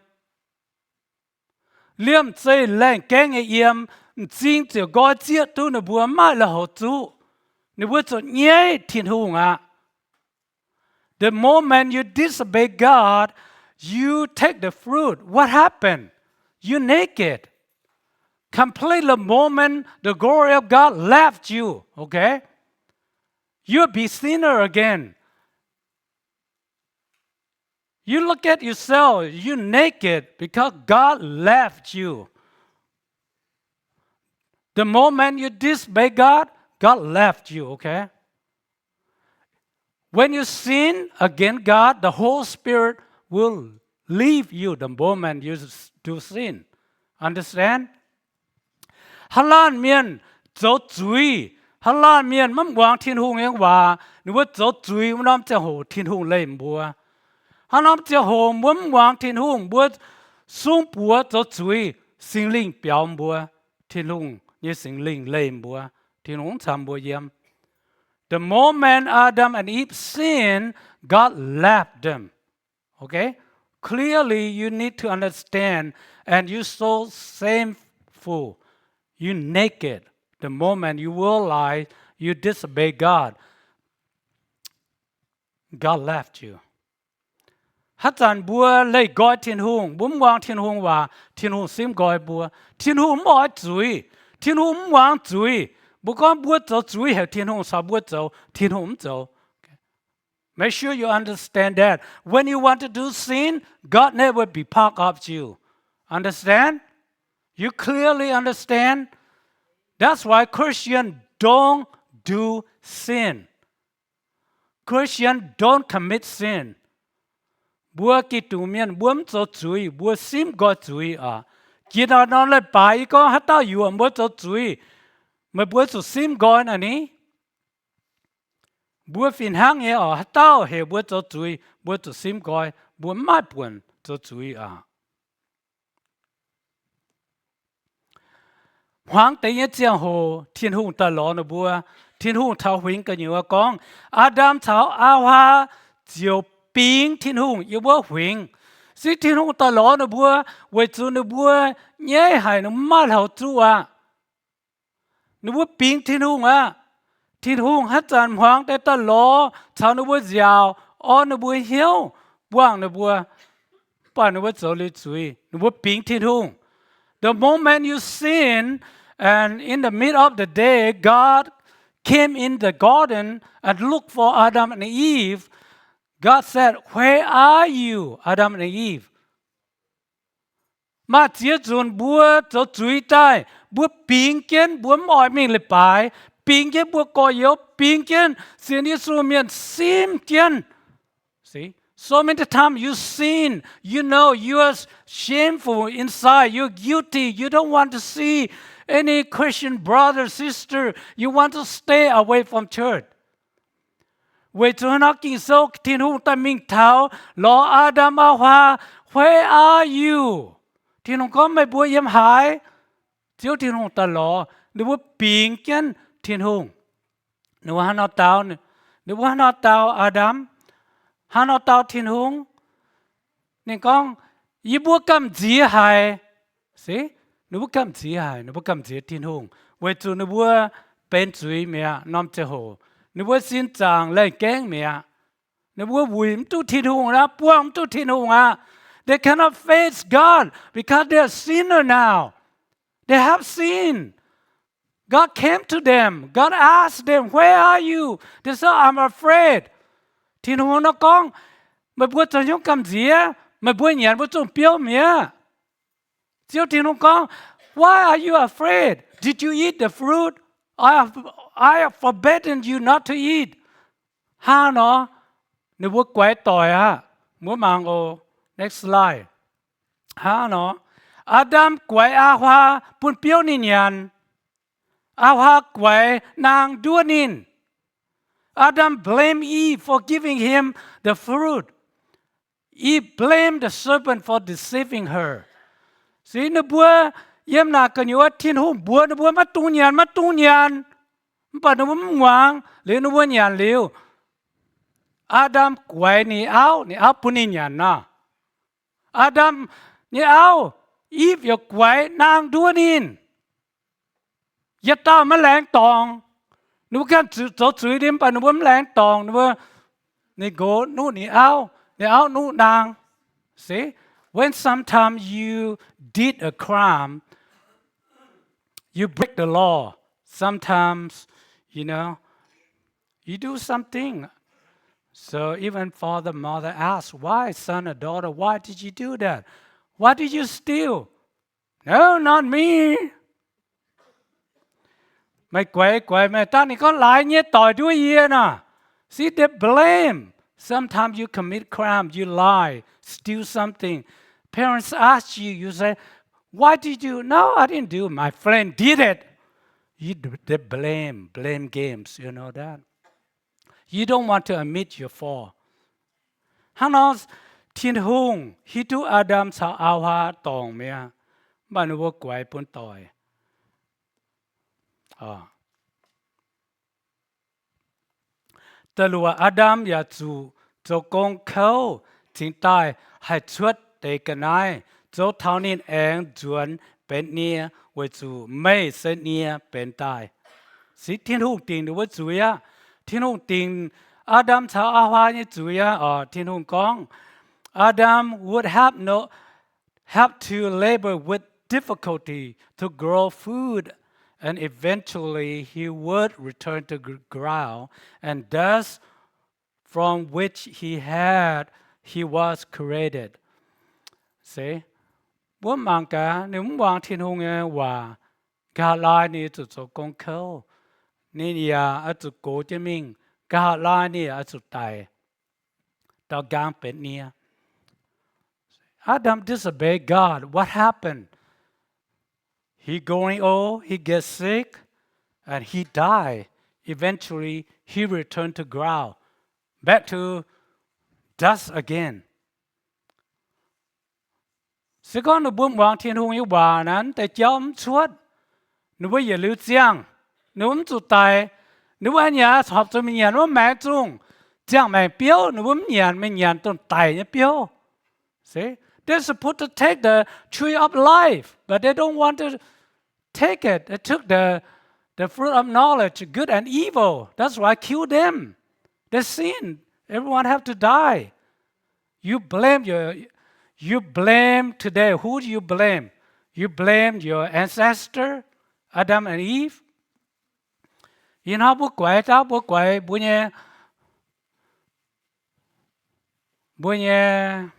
Liemh zeih laengh gaengv nyei yiem, m'zing ziouc nqoi zieqv duqv ninh mbuo mv maaih lui-houx zuqv. Ninh mbuo zuqc nyaiv Tin-Hungh aqv. The moment you disobey God, you take the fruit. What happened? You naked. Complete the moment the glory of God left you, okay? You'll be sinner again. You look at yourself, you naked because God left you. The moment you disobey God, God left you, okay? When you sin against God, the Holy Spirit will leave you the moment you s-, do sin. Understand? Haaix laanh mienh zoux zuiz, haaix laanh mienh maiv muangx Tin-Hungh nyei waac, ninh mbuo zoux zuiz wuov norm ziangh hoc Tin-Hungh leih mbuo. Haaix norm ziangh hoc mbuo mv muangx Tin-Hungh, mbuo sung buoz zoux zuiz, Singx Lingh biaux mbuo, Tin-Hungh nyei Singx Lingh leih mbuo, Tin-Hungh mv camx mbuo yiem. The moment Adam and Eve sinned, God left them. Okay? Clearly, you need to understand, and you so shameful. You naked. The moment you realize you disobey God, God left you. Haaix zanc mbuo leih nqoi Tin-Hungh, mbuo mv muangx Tin-Hungh waac, Tin-Hungh simv nqoi mbuo. Tin-Hungh mv oix zuiz. Tin-Hungh mv muangx zuiz. Mbuo gorngv mbuo zoux zuiz heuc Tin-Hungh caux mbuo zoux, Tin-Hungh mv zoux. Make sure you understand that. When you want to do sin, God never be part of you. Understand? You clearly understand? That's why Christian don't do sin. Christian don't commit sin. Mbuo Giduc mienh mbuo mv zoux zuiz, mbuo simv nqoi zuiz aqv. Jiex norm leiz-baaix yie gorngv haaix dauh yuoqc mbuo zoux zuiz, meih mbuo zuqc simv nqoi naaic ni. Mbuo fih hnangv nyei oc, haaix dauh heuc mbuo zoux zuiz, mbuo zuqc simv nqoi, mbuo mv maaih buonc zoux zuiz aqv. Hmuangx deix nyei ziangh hoc Tin-Hungh daaih lorz ninh mbuo. Tin-Hungh taux huingx gu'nyuoz gorngv, Aa^ndam caux Aa^waa ziouc bingx Tin-Hungh yiem wuov huingx. Se Tin-Hungh daaih lorz ninh mbuo weic zuqc ninh mbuo nyaiv haic, ninh mbuo mv maaih lui-houx zuqv aqv. Ninh mbuo bingx Tin-Hungh aqv. Tin-Hungh haaix zanc hmuangx deix daaih lorz caux ninh mbuo nziaauc, orn ninh mbuo hnyouv, buangh ninh mbuo, mv baac ninh mbuo zoux liuz zuiz, ninh mbuo bingx Tin-Hungh. The moment you sin, and in the middle of the day, God came in the garden and look for Adam and Eve, God said, "Where are you, Adam and Eve?" Maaih ziex nzunc mbuo zoux zuiz daaih, mbuo bingx jienv, mbuo mv oix mingh leiz-baaix, bingx jienv mbuo gorx-youz, bingx jienv sienx Yesu mienh simv jienv. See, so many times you sin, you know you are shameful inside, you're guilty, you don't want to see any Christian brother, sister, you want to stay away from church. Weic zuqc hnangv nor Ging-Sou Tin-Hungh daaih mingh taux lorz Aa^ndam Aa^hua, "Where are you?" Tin-Hungh gorngv, "Meih mbuo yiem haaix?" Ziouv Tin-Hungh daaih lorz ninh mbuo bingx jienv Tin-Hungh. Ninh mbuo hnangv nor dau, ninh mbuo hnangv nor dau Aa^ndam, hnangv nor dau Tin-Hungh. Ninh gorngv, "Yie mbuo gamh nziex haic." Se, ninh mbuo gamh nziex haic, ninh mbuo gamh nziex Tin-Hungh weic zuqc ninh mbuo benx zuiz mi'aqv. Norm ziangh hoc ninh mbuo sin zaangc laengh gaengv mi'aqv. Ninh mbuo wuic mv duqv Tin-Hungh aqv, buangh mv duqv Tin-Hungh aqv. They cannot face God because they are sinner now. They have sinned. God came to them. God asked them, "Where are you?" They said, "I'm afraid." Tin-Hungh nor gorngv, "Meih mbuo zoux hnyouv gamh nziex, meih mbuo nyanc wuov zungh biouv mi'aqv." Ziouv Tin-Hungh gorngv, "Why are you afraid? Did you eat the fruit? I have, I have forbidden you not to eat." Hnangv nor, ninh mbuo guaix doic aqv. Mbuo mangc oc. Next slide. Hnangv nor, Aa^ndam guaix Aa^hua bun biouv ninh nyanc. Aa^hua guaix naang nduov ninh. Adam blamed Eve for giving him the fruit. Eve blamed the serpent for deceiving her. Se ninh mbuo yiem naaic gu'nyuoz Tin-Hungh mbuox ninh mbuo maiv dungx nyanc, maiv dungx nyanc. Mv baac ninh mbuo mv muangx liuz, ninh mbuo nyanc liuz, Aa^ndam guaix ninh auv, ninh auv bun ninh nyanc nor. Aa^ndam nyei auv, Eve, yaac guaix naang nduov ninh. Yietc dauh maiv laengz dorngc. Ninh mbuo ganh zoux zuiz liuz, mv baac ninh mbuo mv laengz dorngc. Ninh mbuo, ninh nqox nuqv ninh auv, ninh auv nuqv naang. See, when sometimes you did a crime, you break the law. Sometimes, you know, you do something. So even father, mother ask, "Why, son or daughter, why did you do that? Why did you steal?" "No, not me." Meih guaix, guaix meih daaih, ninh gorngv, "Laaix nyei doic nduov yie nor." See, they blame. Sometimes you commit crime, you lie, steal something. Parents ask you, you say, "Why did you?" "No, I didn't do. My friend did it." You d-, they blame, blame games, you know that. You don't want to admit your fault. Hnangv nor, Tin-Hungh hiuv duqv Aa^ndam caux Aa^hua dorngc mi'aqv, mv baac ninh mbuo guaix bun doic. Da'luoqc, Aa^ndam yaac zuqc zoux gong kouv cingx daaih haih cuotv deix ga'naaiv, zoux taux ninh aengx nzuonx benx nie, weic zuqc meih se nie benx daaih. Se Tin-Hungh dingc ninh mbuo zuiz aqv. Tin-Hungh dingc Aa^ndam caux Aa^hua nyei zuiz aqv. Oc, Tin-Hungh gorngv, Adam would have no, have to labor with difficulty to grow food, and eventually he would return to gr-, ground and dust from which he had, he was created. Se, mbuo mangc gaax, ninh mv muangx Tin-Hungh nyei waac, nqa'haav laai ninh zuqc zoux gong kouv. Ninh yaac oix zuqc gox jienv mingh. Nqa'haav laai ninh yaac oix zuqc daic, dau nqaang benx nie. Adam disobeyed God. What happened? He growing old, he gets sick, and he died. Eventually, he returned to ground, back to dust again. Se gorngv ninh mbuo muangx Tin-Hungh nyei waac naaic, deix jauv mv cuotv, ninh mbuo yietc liuz ziangh, ninh mbuo mv zuqc daic. Ninh mbuo nyanc horpc zuqc mingh nyanc wuov maengx zungh, ziangh maengc biouv, ninh mbuo mv nyanc, mingh nyanc dongh daic nyei biouv. See, they're supposed to take the tree of life, but they don't want to take it. They took the, the fruit of knowledge, good and evil. That's why I kill them. They sin. Everyone have to die. You blame your, you blame today. Who do you blame? You blame your ancestor, Adam and Eve? Ih hnoi mbuo guaix daav, mbuo guaix mbuo nyei, mbuo nyei,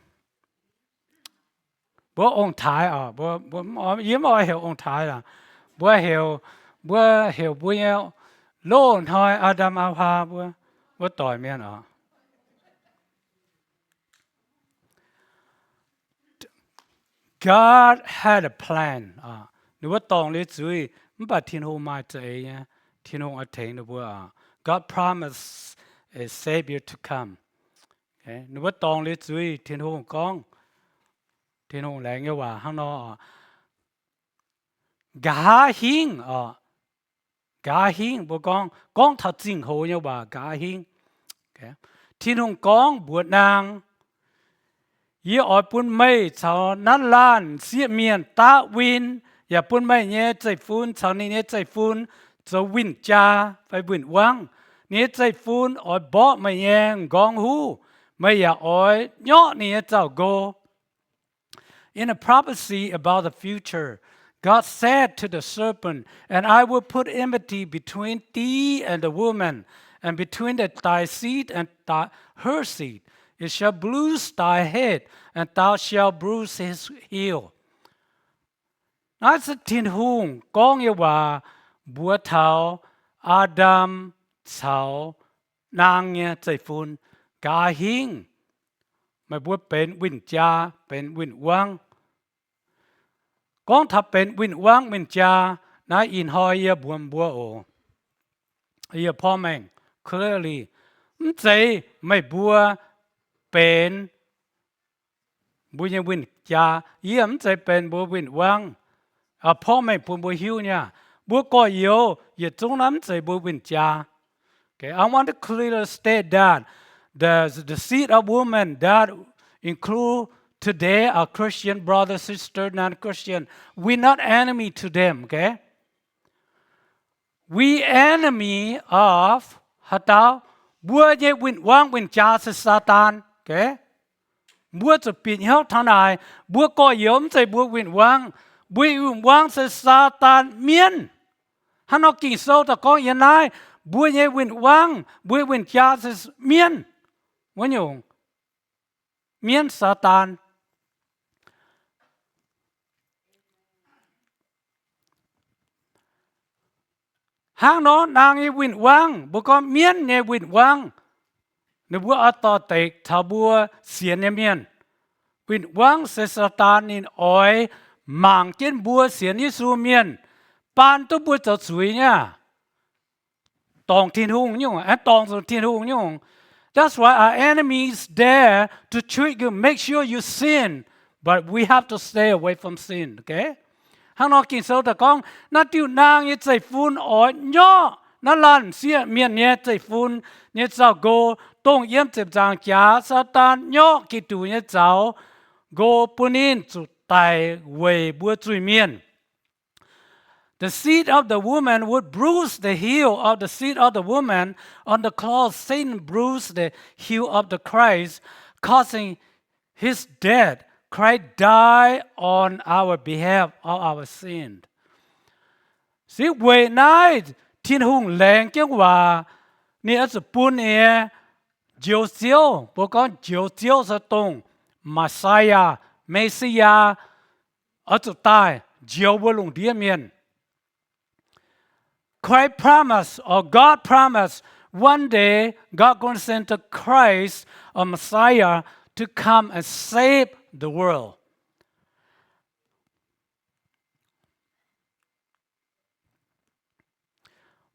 mbuo ong-taaix oc, yie mv oix heuc ong-taaix aac. Mbuo heuc, mbuo heuc mbuo nyei loz-hnoi Aa^ndam Aa^waa mbuo, wuov doic mienh oc. God had a plan. Ninh mbuo dorngc liuz zuiz, mv baac Tin-Hungh maaih za'eix nyei. Tin-Hungh oix tengx ninh mbuo oc. God promised a Savior to come. Ninh mbuo dorngc liuz zuiz, Tin-Hungh gorngv, Tin-Hungh laengz nyei waac hnangv nor oc. Nqa'haav hingv oc, nqa'haav hingv mbuo gorngv, gorngv taux zingh hoz nyei waac nqa'haav hingv. Tin-Hungh gorngv mbuox naang, yie oix bun meih caux naaiv laanh m'sieqv mienh daqv win, yaac bun meih nyei zeiv-fun caux ninh nyei zeiv-fun zoux win jaa fai win wangv. Ninh nyei zeiv-fun oix mborqv meih nyei m'nqorngv huv, meih yaac oix nyorqv ninh nyei zaux-nqo. In a prophecy about the future, God said to the serpent, and I will put enmity between thee and the woman, and between the, thy seed and thy, her seed. It shall bruise thy head, and thou shalt bruise his heel. Naaiv se Tin-Hungh gorngv nyei waac mbuox taux Aa^ndam caux naang nyei zeiv-fun. Nqa'haav hingv meih mbuo benx win-jaa, benx win-wangv. Gorngv taux benx win-wangv win-jaa, naaiv ih hnoi yie mbuox mbuo oc, yie porv mengh clearly, mv zeiz meih mbuo benx mbuo nyei win-jaa. Yie mv zeiz benx mbuo win-wangv. Porv mengh bun mbuo hiuv nyei aqv, mbuo gorx-youz yietc zungv naaiv mv zeiz mbuo win-jaa. Okay, I want to clearly state that the, the seed of woman that include today our Christian brother, sister, non-Christian, we not enemy to them, okay? We enemy of, haaix dauh? Mbuo nyei win-wangv win-jaa se Saadaan, okay? Mbuo zuqc bieqc hnyouv taux naaic, mbuo gorx-youz mv zeiz mbuo win-wangv. Mbuo win-wangv se Saadaan mienv. Hnangv nor Ging-Sou daaih gorngv yiem naaiv, mbuo nyei win-wangv, mbuo win-jaa se mienv. Wuov nyungc, mienv Saadaan. Hnangv nor naang nyei win-wangv, mbuo gorngv mienv nyei win-wangv, ninh mbuo oix dorh deix taux mbuo sienx nyei mienh. Win-wangv se Saadaan ninh oix mangc jienv mbuo sienx Yesu mienh, baan duqv mbuo zoux zuiz nyei aqv. Dorngc Tin-Hungh nyungc, aengx dorngc zuqc Tin-Hungh nyungc. That's why our enemies dare to treat you, make sure you sin, but we have to stay away from sin, okay? Hnangv nor Ging-Sou daaih gorngv, naaiv diuh naang nyei zeiv-fun oix nyorqv naaiv laanh m'sieqv mienh nyei zeiv-fun nyei zaux-nqo, dongh yiem ziepc nzaangc jaax Saadaan nyorqv Giduc nyei zaux-nqo bun ninh zuqc daic weic mbuo zuiz-mienh. The seed of the woman would bruise the heel of the seed of the woman. On the cross, Satan bruised the heel of the Christ, causing his death. Christ died on our behalf of our sin. Se weic naaiv Tin-Hungh laengz jienv waac, ninh oix zuqc bun ninh nyei Njoux Ziouv, mbuo gorngv Njoux Ziouv se dongh Messiah, Messiah, oix zuqc daaih njoux mbuo lungh ndiev mienh. Christ promised, or God promised, one day God gonna send the Christ, a Messiah, to come and save the world.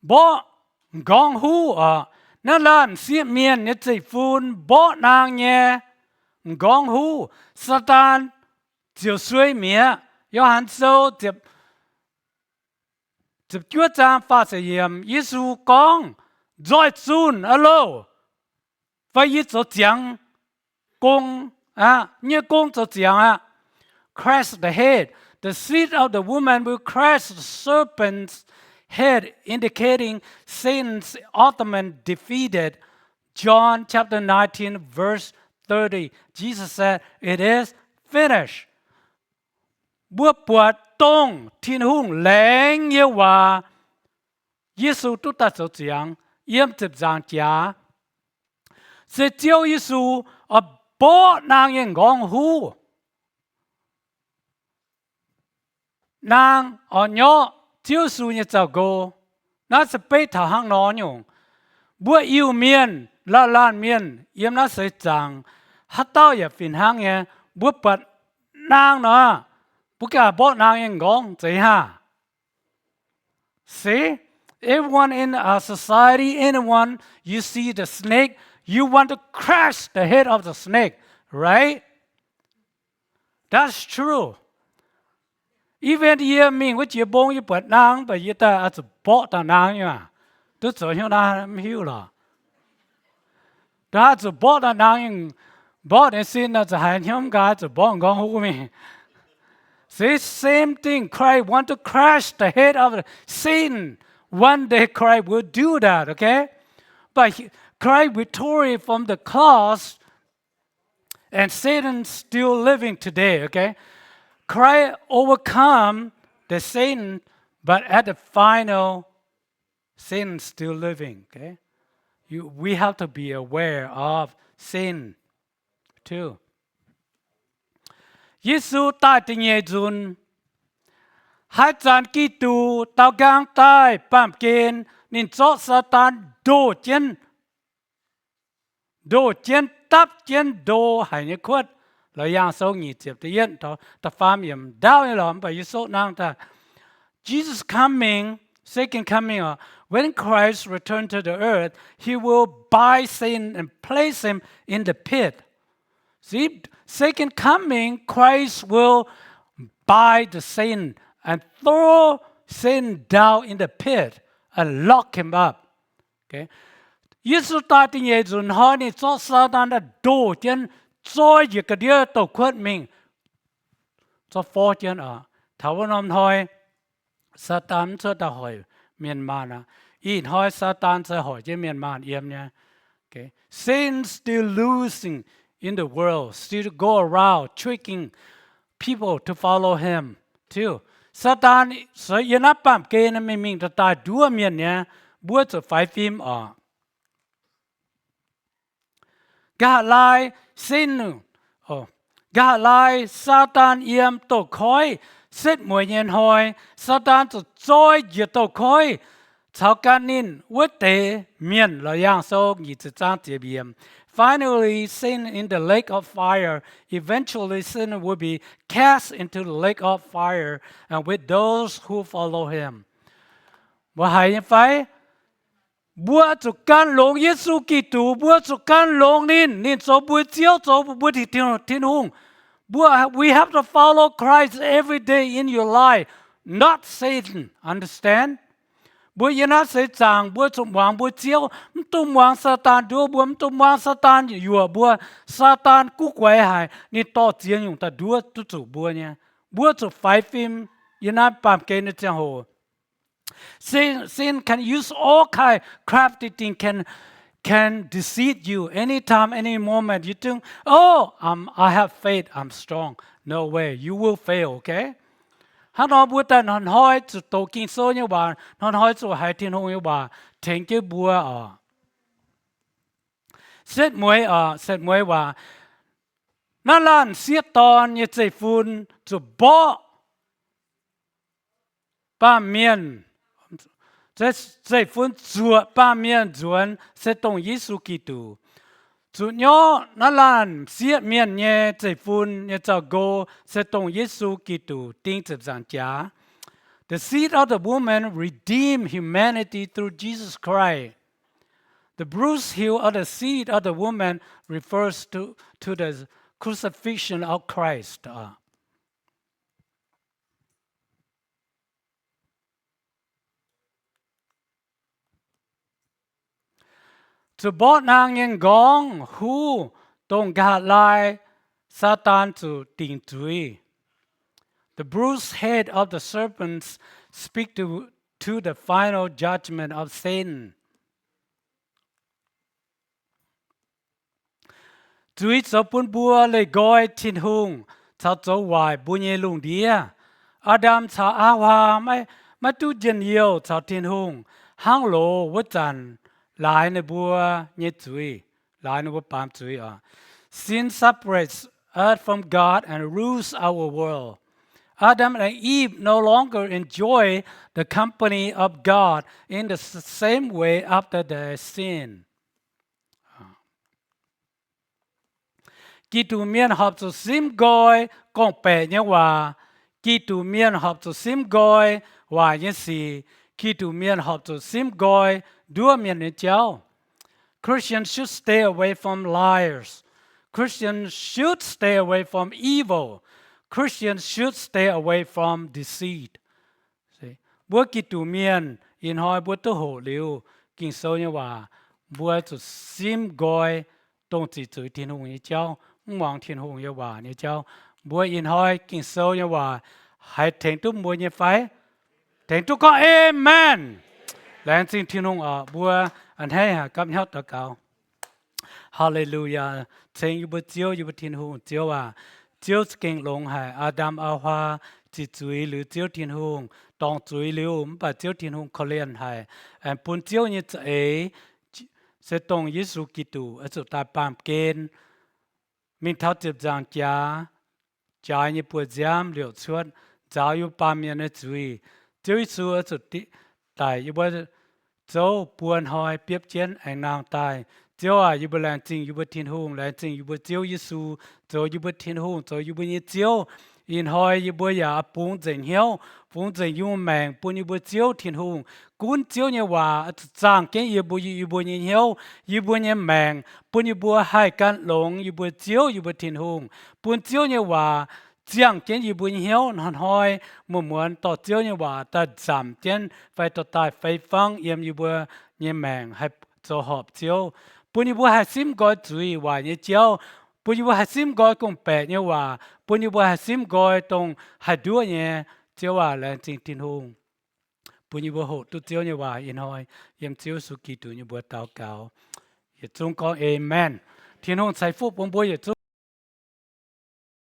Mborqv m'nqorngv huv oc. Naaiv laanh m'sieqv mienh nyei zeiv-fun mborqv naang nyei m'nqorngv huv, Saadaan ziouc suei mi'aqv. Yo^han Sou ziepc juov zaang faah ziepc yiemc, Yesu gorngv, nzoih zunh aqv loh, fai yie zoux ziangx gong aqv, nyei gong zoux ziangx aqv. Crush the head. The seed of the woman will crush the serpent's head, indicating Satan's ultimate defeated. John chapter nineteen, verse thirty, Jesus said, it is finished. Mbuo buatc dongh Tin-Hungh laengz nyei waac Yesu duqv daaih zoux ziangx yiem ziepc nzaangc jaax, se Ziouv Yesu oix mborqv naang nyei m'nqorngv huv. Naang oix nyorqv Ziouv Yesu nyei zaux-nqo. Naaiv se beiv taux hnangv nor nyungc. Mbuo Iu-Mienh, laanh laanh mienh yiem naaiv seix zaangc, haaix dauh yaac fih hnangv nyei. Mbuo buatc naang nor, mbuo ganh mborqv naang nyei m'nqorngv zeiz haah? See, everyone in our society, anyone you see the snake, you want to crush the head of the snake, right? That's true. Even yie mingh wuov jiex mbong, yie buatc naang, mv baac yie daaih oix zuqc mborqv dauh naang nyei aac. Duqv zoux hnyouv naaiv mv hiuv lorqc. Daaih oix zuqc mborqv dauh naang, mborqv ninh sin nor, zuqc haiz hnyouv mv nqaai, zuqc mborqv m'nqorngv huv mingh. See, same thing. Christ want to crush the head of Satan. One day Christ will do that, okay? But he, Christ victory from the cross, and Satan still living today, okay? Christ overcome the Satan, but at the final, Satan still living, okay? You, we have to be aware of Satan too. Yesu daaih da'nyeic nzunc, haaix zanc Giduc daaux nqaang daaih baamh gen, ninh zorqv Saadaan ndoh jienv, ndoh jienv, dapv jienv ndo haic nyei kuotv. Laauc Yaangh Sou nyic ziepc da'yietv, da'faam yiemc ndaauv nyei lorqc, mv baac yie soqv nangv daaih. Jesus coming, second coming, uh, when Christ return to the earth, he will bind Satan and place him in the pit. See, second coming, Christ will bind the Satan and throw Satan down in the pit and lock him up. Okay? Yesu daaih da'nyeic nzunc hnoi, ninh zorqv Saadaan daaih ndoh jienv, zoi njiec ga'ndiev douh kuotv mingh, zorqv forv jienv oc. Taux wuov norm hnoi, Saadaan mv cuotv daaih hoic mienh maanh aqv. Ih hnoi Saadaan se hoic jienv mienh maanh yiem nyei. Okay? Satan still losing in the world, still go around tricking people to follow him too. Saadaan sueiz yiem naaiv baamh gen mingh mingh daaih daaih nduov mienh nyei, mbuo zuqc faix fim oc. Nqa'haav laai Satan, nqa'haav laai Saadaan yiem douz-koiv setv mueiz nyei hnoi, Saadaan zuqc zoi njiec douz-koiv caux gan ninh wuov deix mienh. Laauc Yaangh Sou nyic ziepc zaang ziepc yiemc. Finally, Satan in the lake of fire. Eventually, Satan will be cast into the lake of fire, and with those who follow him. Mbuo haiz nyei fai? Mbuo zuqc gan longx Yesu Giduc. Mbuo zuqc gan longx ninh. Ninh zoux mbuo Ziouv, zoux mbuo Tin-Hungh. Mbuo, we have to follow Christ every day in your life, not Satan. Understand? Mbuo yiem naaiv seix zaangc mbuo zuqc muangx mbuo Ziouv, mv dungx muangx Saadaan nduov mbuo, mv dungx muangx Saadaan yuoqc mbuo. Saadaan guv guaix haic, ninh dorh ziex nyungc daaih nduov duqv zuqc mbuo nyei. Mbuo zuqc faix fim yiem naaiv baamh gen nyei ziangh hoc. Sin, sin can use all kind crafty thing can, can deceive you anytime, any moment. You think, oh, I'm, I have faith, I'm strong. No way, you will fail, okay? Hnangv nor mbuo daaih hnoi-hnoi zuqc doqc Ging-Sou nyei waac, hnoi-hnoi zuqc haiz Tin-Hungh nyei waac tengx jienv mbuo oc. Setv mueiz oc, setv mueiz waac. Naaiv laanh m'sieqv dorn nyei zeiv-fun zuqc mborqv baamh mienh, zeiv-fun zuoqc baamh mienh nzuonx se dongh Yesu Giduc. Zuqc nyorqv naaiv laanh m'sieqv mienh nyei zeiv-fun nyei zaux-nqo se dongh Yesu Giduc ding ziepc nzaangc jaax. The seed of the woman redeem humanity through Jesus Christ. The bruised heel of the seed of the woman refers to, to the crucifixion of Christ. Zuqc mborqv naang nyei m'nqorngv huv, dongh nqa'haav laai Saadaan zuqc dingc zuiz. The bruised head of the serpents speak to, to the final judgment of Satan. Zuiz zoux bun mbuo leih nqoi Tin-Hungh caux zoux waaic mbuo nyei lungh ndiev. Aa^ndam caux Aa^waa maiv, maiv duqv njien-youh caux Tin-Hungh. hnangv loz wuov zanc laaix ninh mbuo nyei zuiz, laaix ninh mbuo baamz zuiz oc. Sin separates us from God and rules our world. Adam and Eve no longer enjoy the company of God in the same way after their sin. Giduc mienh horpc zuqc simv nqoi gorngv-baeqc nyei waac. Giduc mienh horpc zuqc simv nqoi waaic nyei sic. Giduc mienh horpc zuqc simv nqoi nduov mienh nyei jauv. Christians should stay away from liars. Christians should stay away from evil. Christians should stay away from deceit. Mbuo Giduc mienh ih hnoi mbuo duqv hoqc liuz Ging-Sou nyei waac, mbuo zuqc simv nqoi dongh ziqc zuiz Tin-Hungh nyei jauv, mv muangx Tin-Hungh nyei waac nyei jauv. Mbuo ih hnoi Ging-Sou nyei waac haih tengx duqv mbuo nyei fai? Tengx duqv gorngv Amen. Laengz zingh Tin-Hungh oc. Mbuo a'hneiv haic gapv hnyouv daux gaux. Haa^le^lu^yaa. Ceng yie mbuo Ziouv, yie mbuo Tin-Hungh. Ziouv aac, Ziouv za'gengh longx haic. Aa^ndam Aa Huaa ziqc zuiz liuz Ziouv Tin-Hungh, dorngc zuiz liuz, mv baac Ziouv Tin-Hungh korv-lienh haic, aengx bun Ziouv nyei za'eix se dongh Yesu Giduc oix zuqc daaih baamh gen mingh taux ziepc nzaangc jaax, jaaix nyei buoz-nziaamv liouc cuotv, nzaaux yie mbuo baamh mienh nyei zuiz. Ziouv Yesu oix zuqc daic yie mbuo zouv buo hnoi biopv jienv aengx nangh daaih. Ziouv aac, yie mbuo laengz zingh yie mbuo Tin-Hungh, laengz zingh yie mbuo Ziouv Yesu zoux yie mbuo Tin-Hungh, zoux yie mbuo nyei Ziouv. Ih hnoi yie mbuo yaac bungx nzengc hnyouv, bungx nzengc yie mbuo maengc bun yie mbuo Ziouv Tin-Hungh. Gunv Ziouv nyei waac zuqc zaangh jienv yie mbuo, yie mbuo nyei hnyouv, yie mbuo nyei maengc, bun yie mbuo haih gan longx yie mbuo Ziouv, yie mbuo Tin-Hungh. Bun Ziouv nyei waac ziangh jienv yie mbuo nyei hnyouv. Hnoi-hnoi muonz-muonz dorh Ziouv nyei waac daaih nzamc jienv fai dorh daaih fei fangv yiem yie mbuo nyei maengc haih zoux horpc Ziouv, bun yie mbuo haih simv nqoi zuiz waaic nyei jauv, bun yie mbuo haih simv nqoi gorngv-baeqc nyei waac, bun yie mbuo haih simv nqoi dongh haih nduov nyei. Ziouv aac, laengz zingh Tin-Hungh bun yie mbuo hoqc duqv Ziouv nyei waac ih hnoi. Yiem Ziouv Yesu Giduc nyei mbuox daux gaux, yietc zungv gorngv Amen. Tin-Hungh ceix fuqv bun mbuo yietc zungv.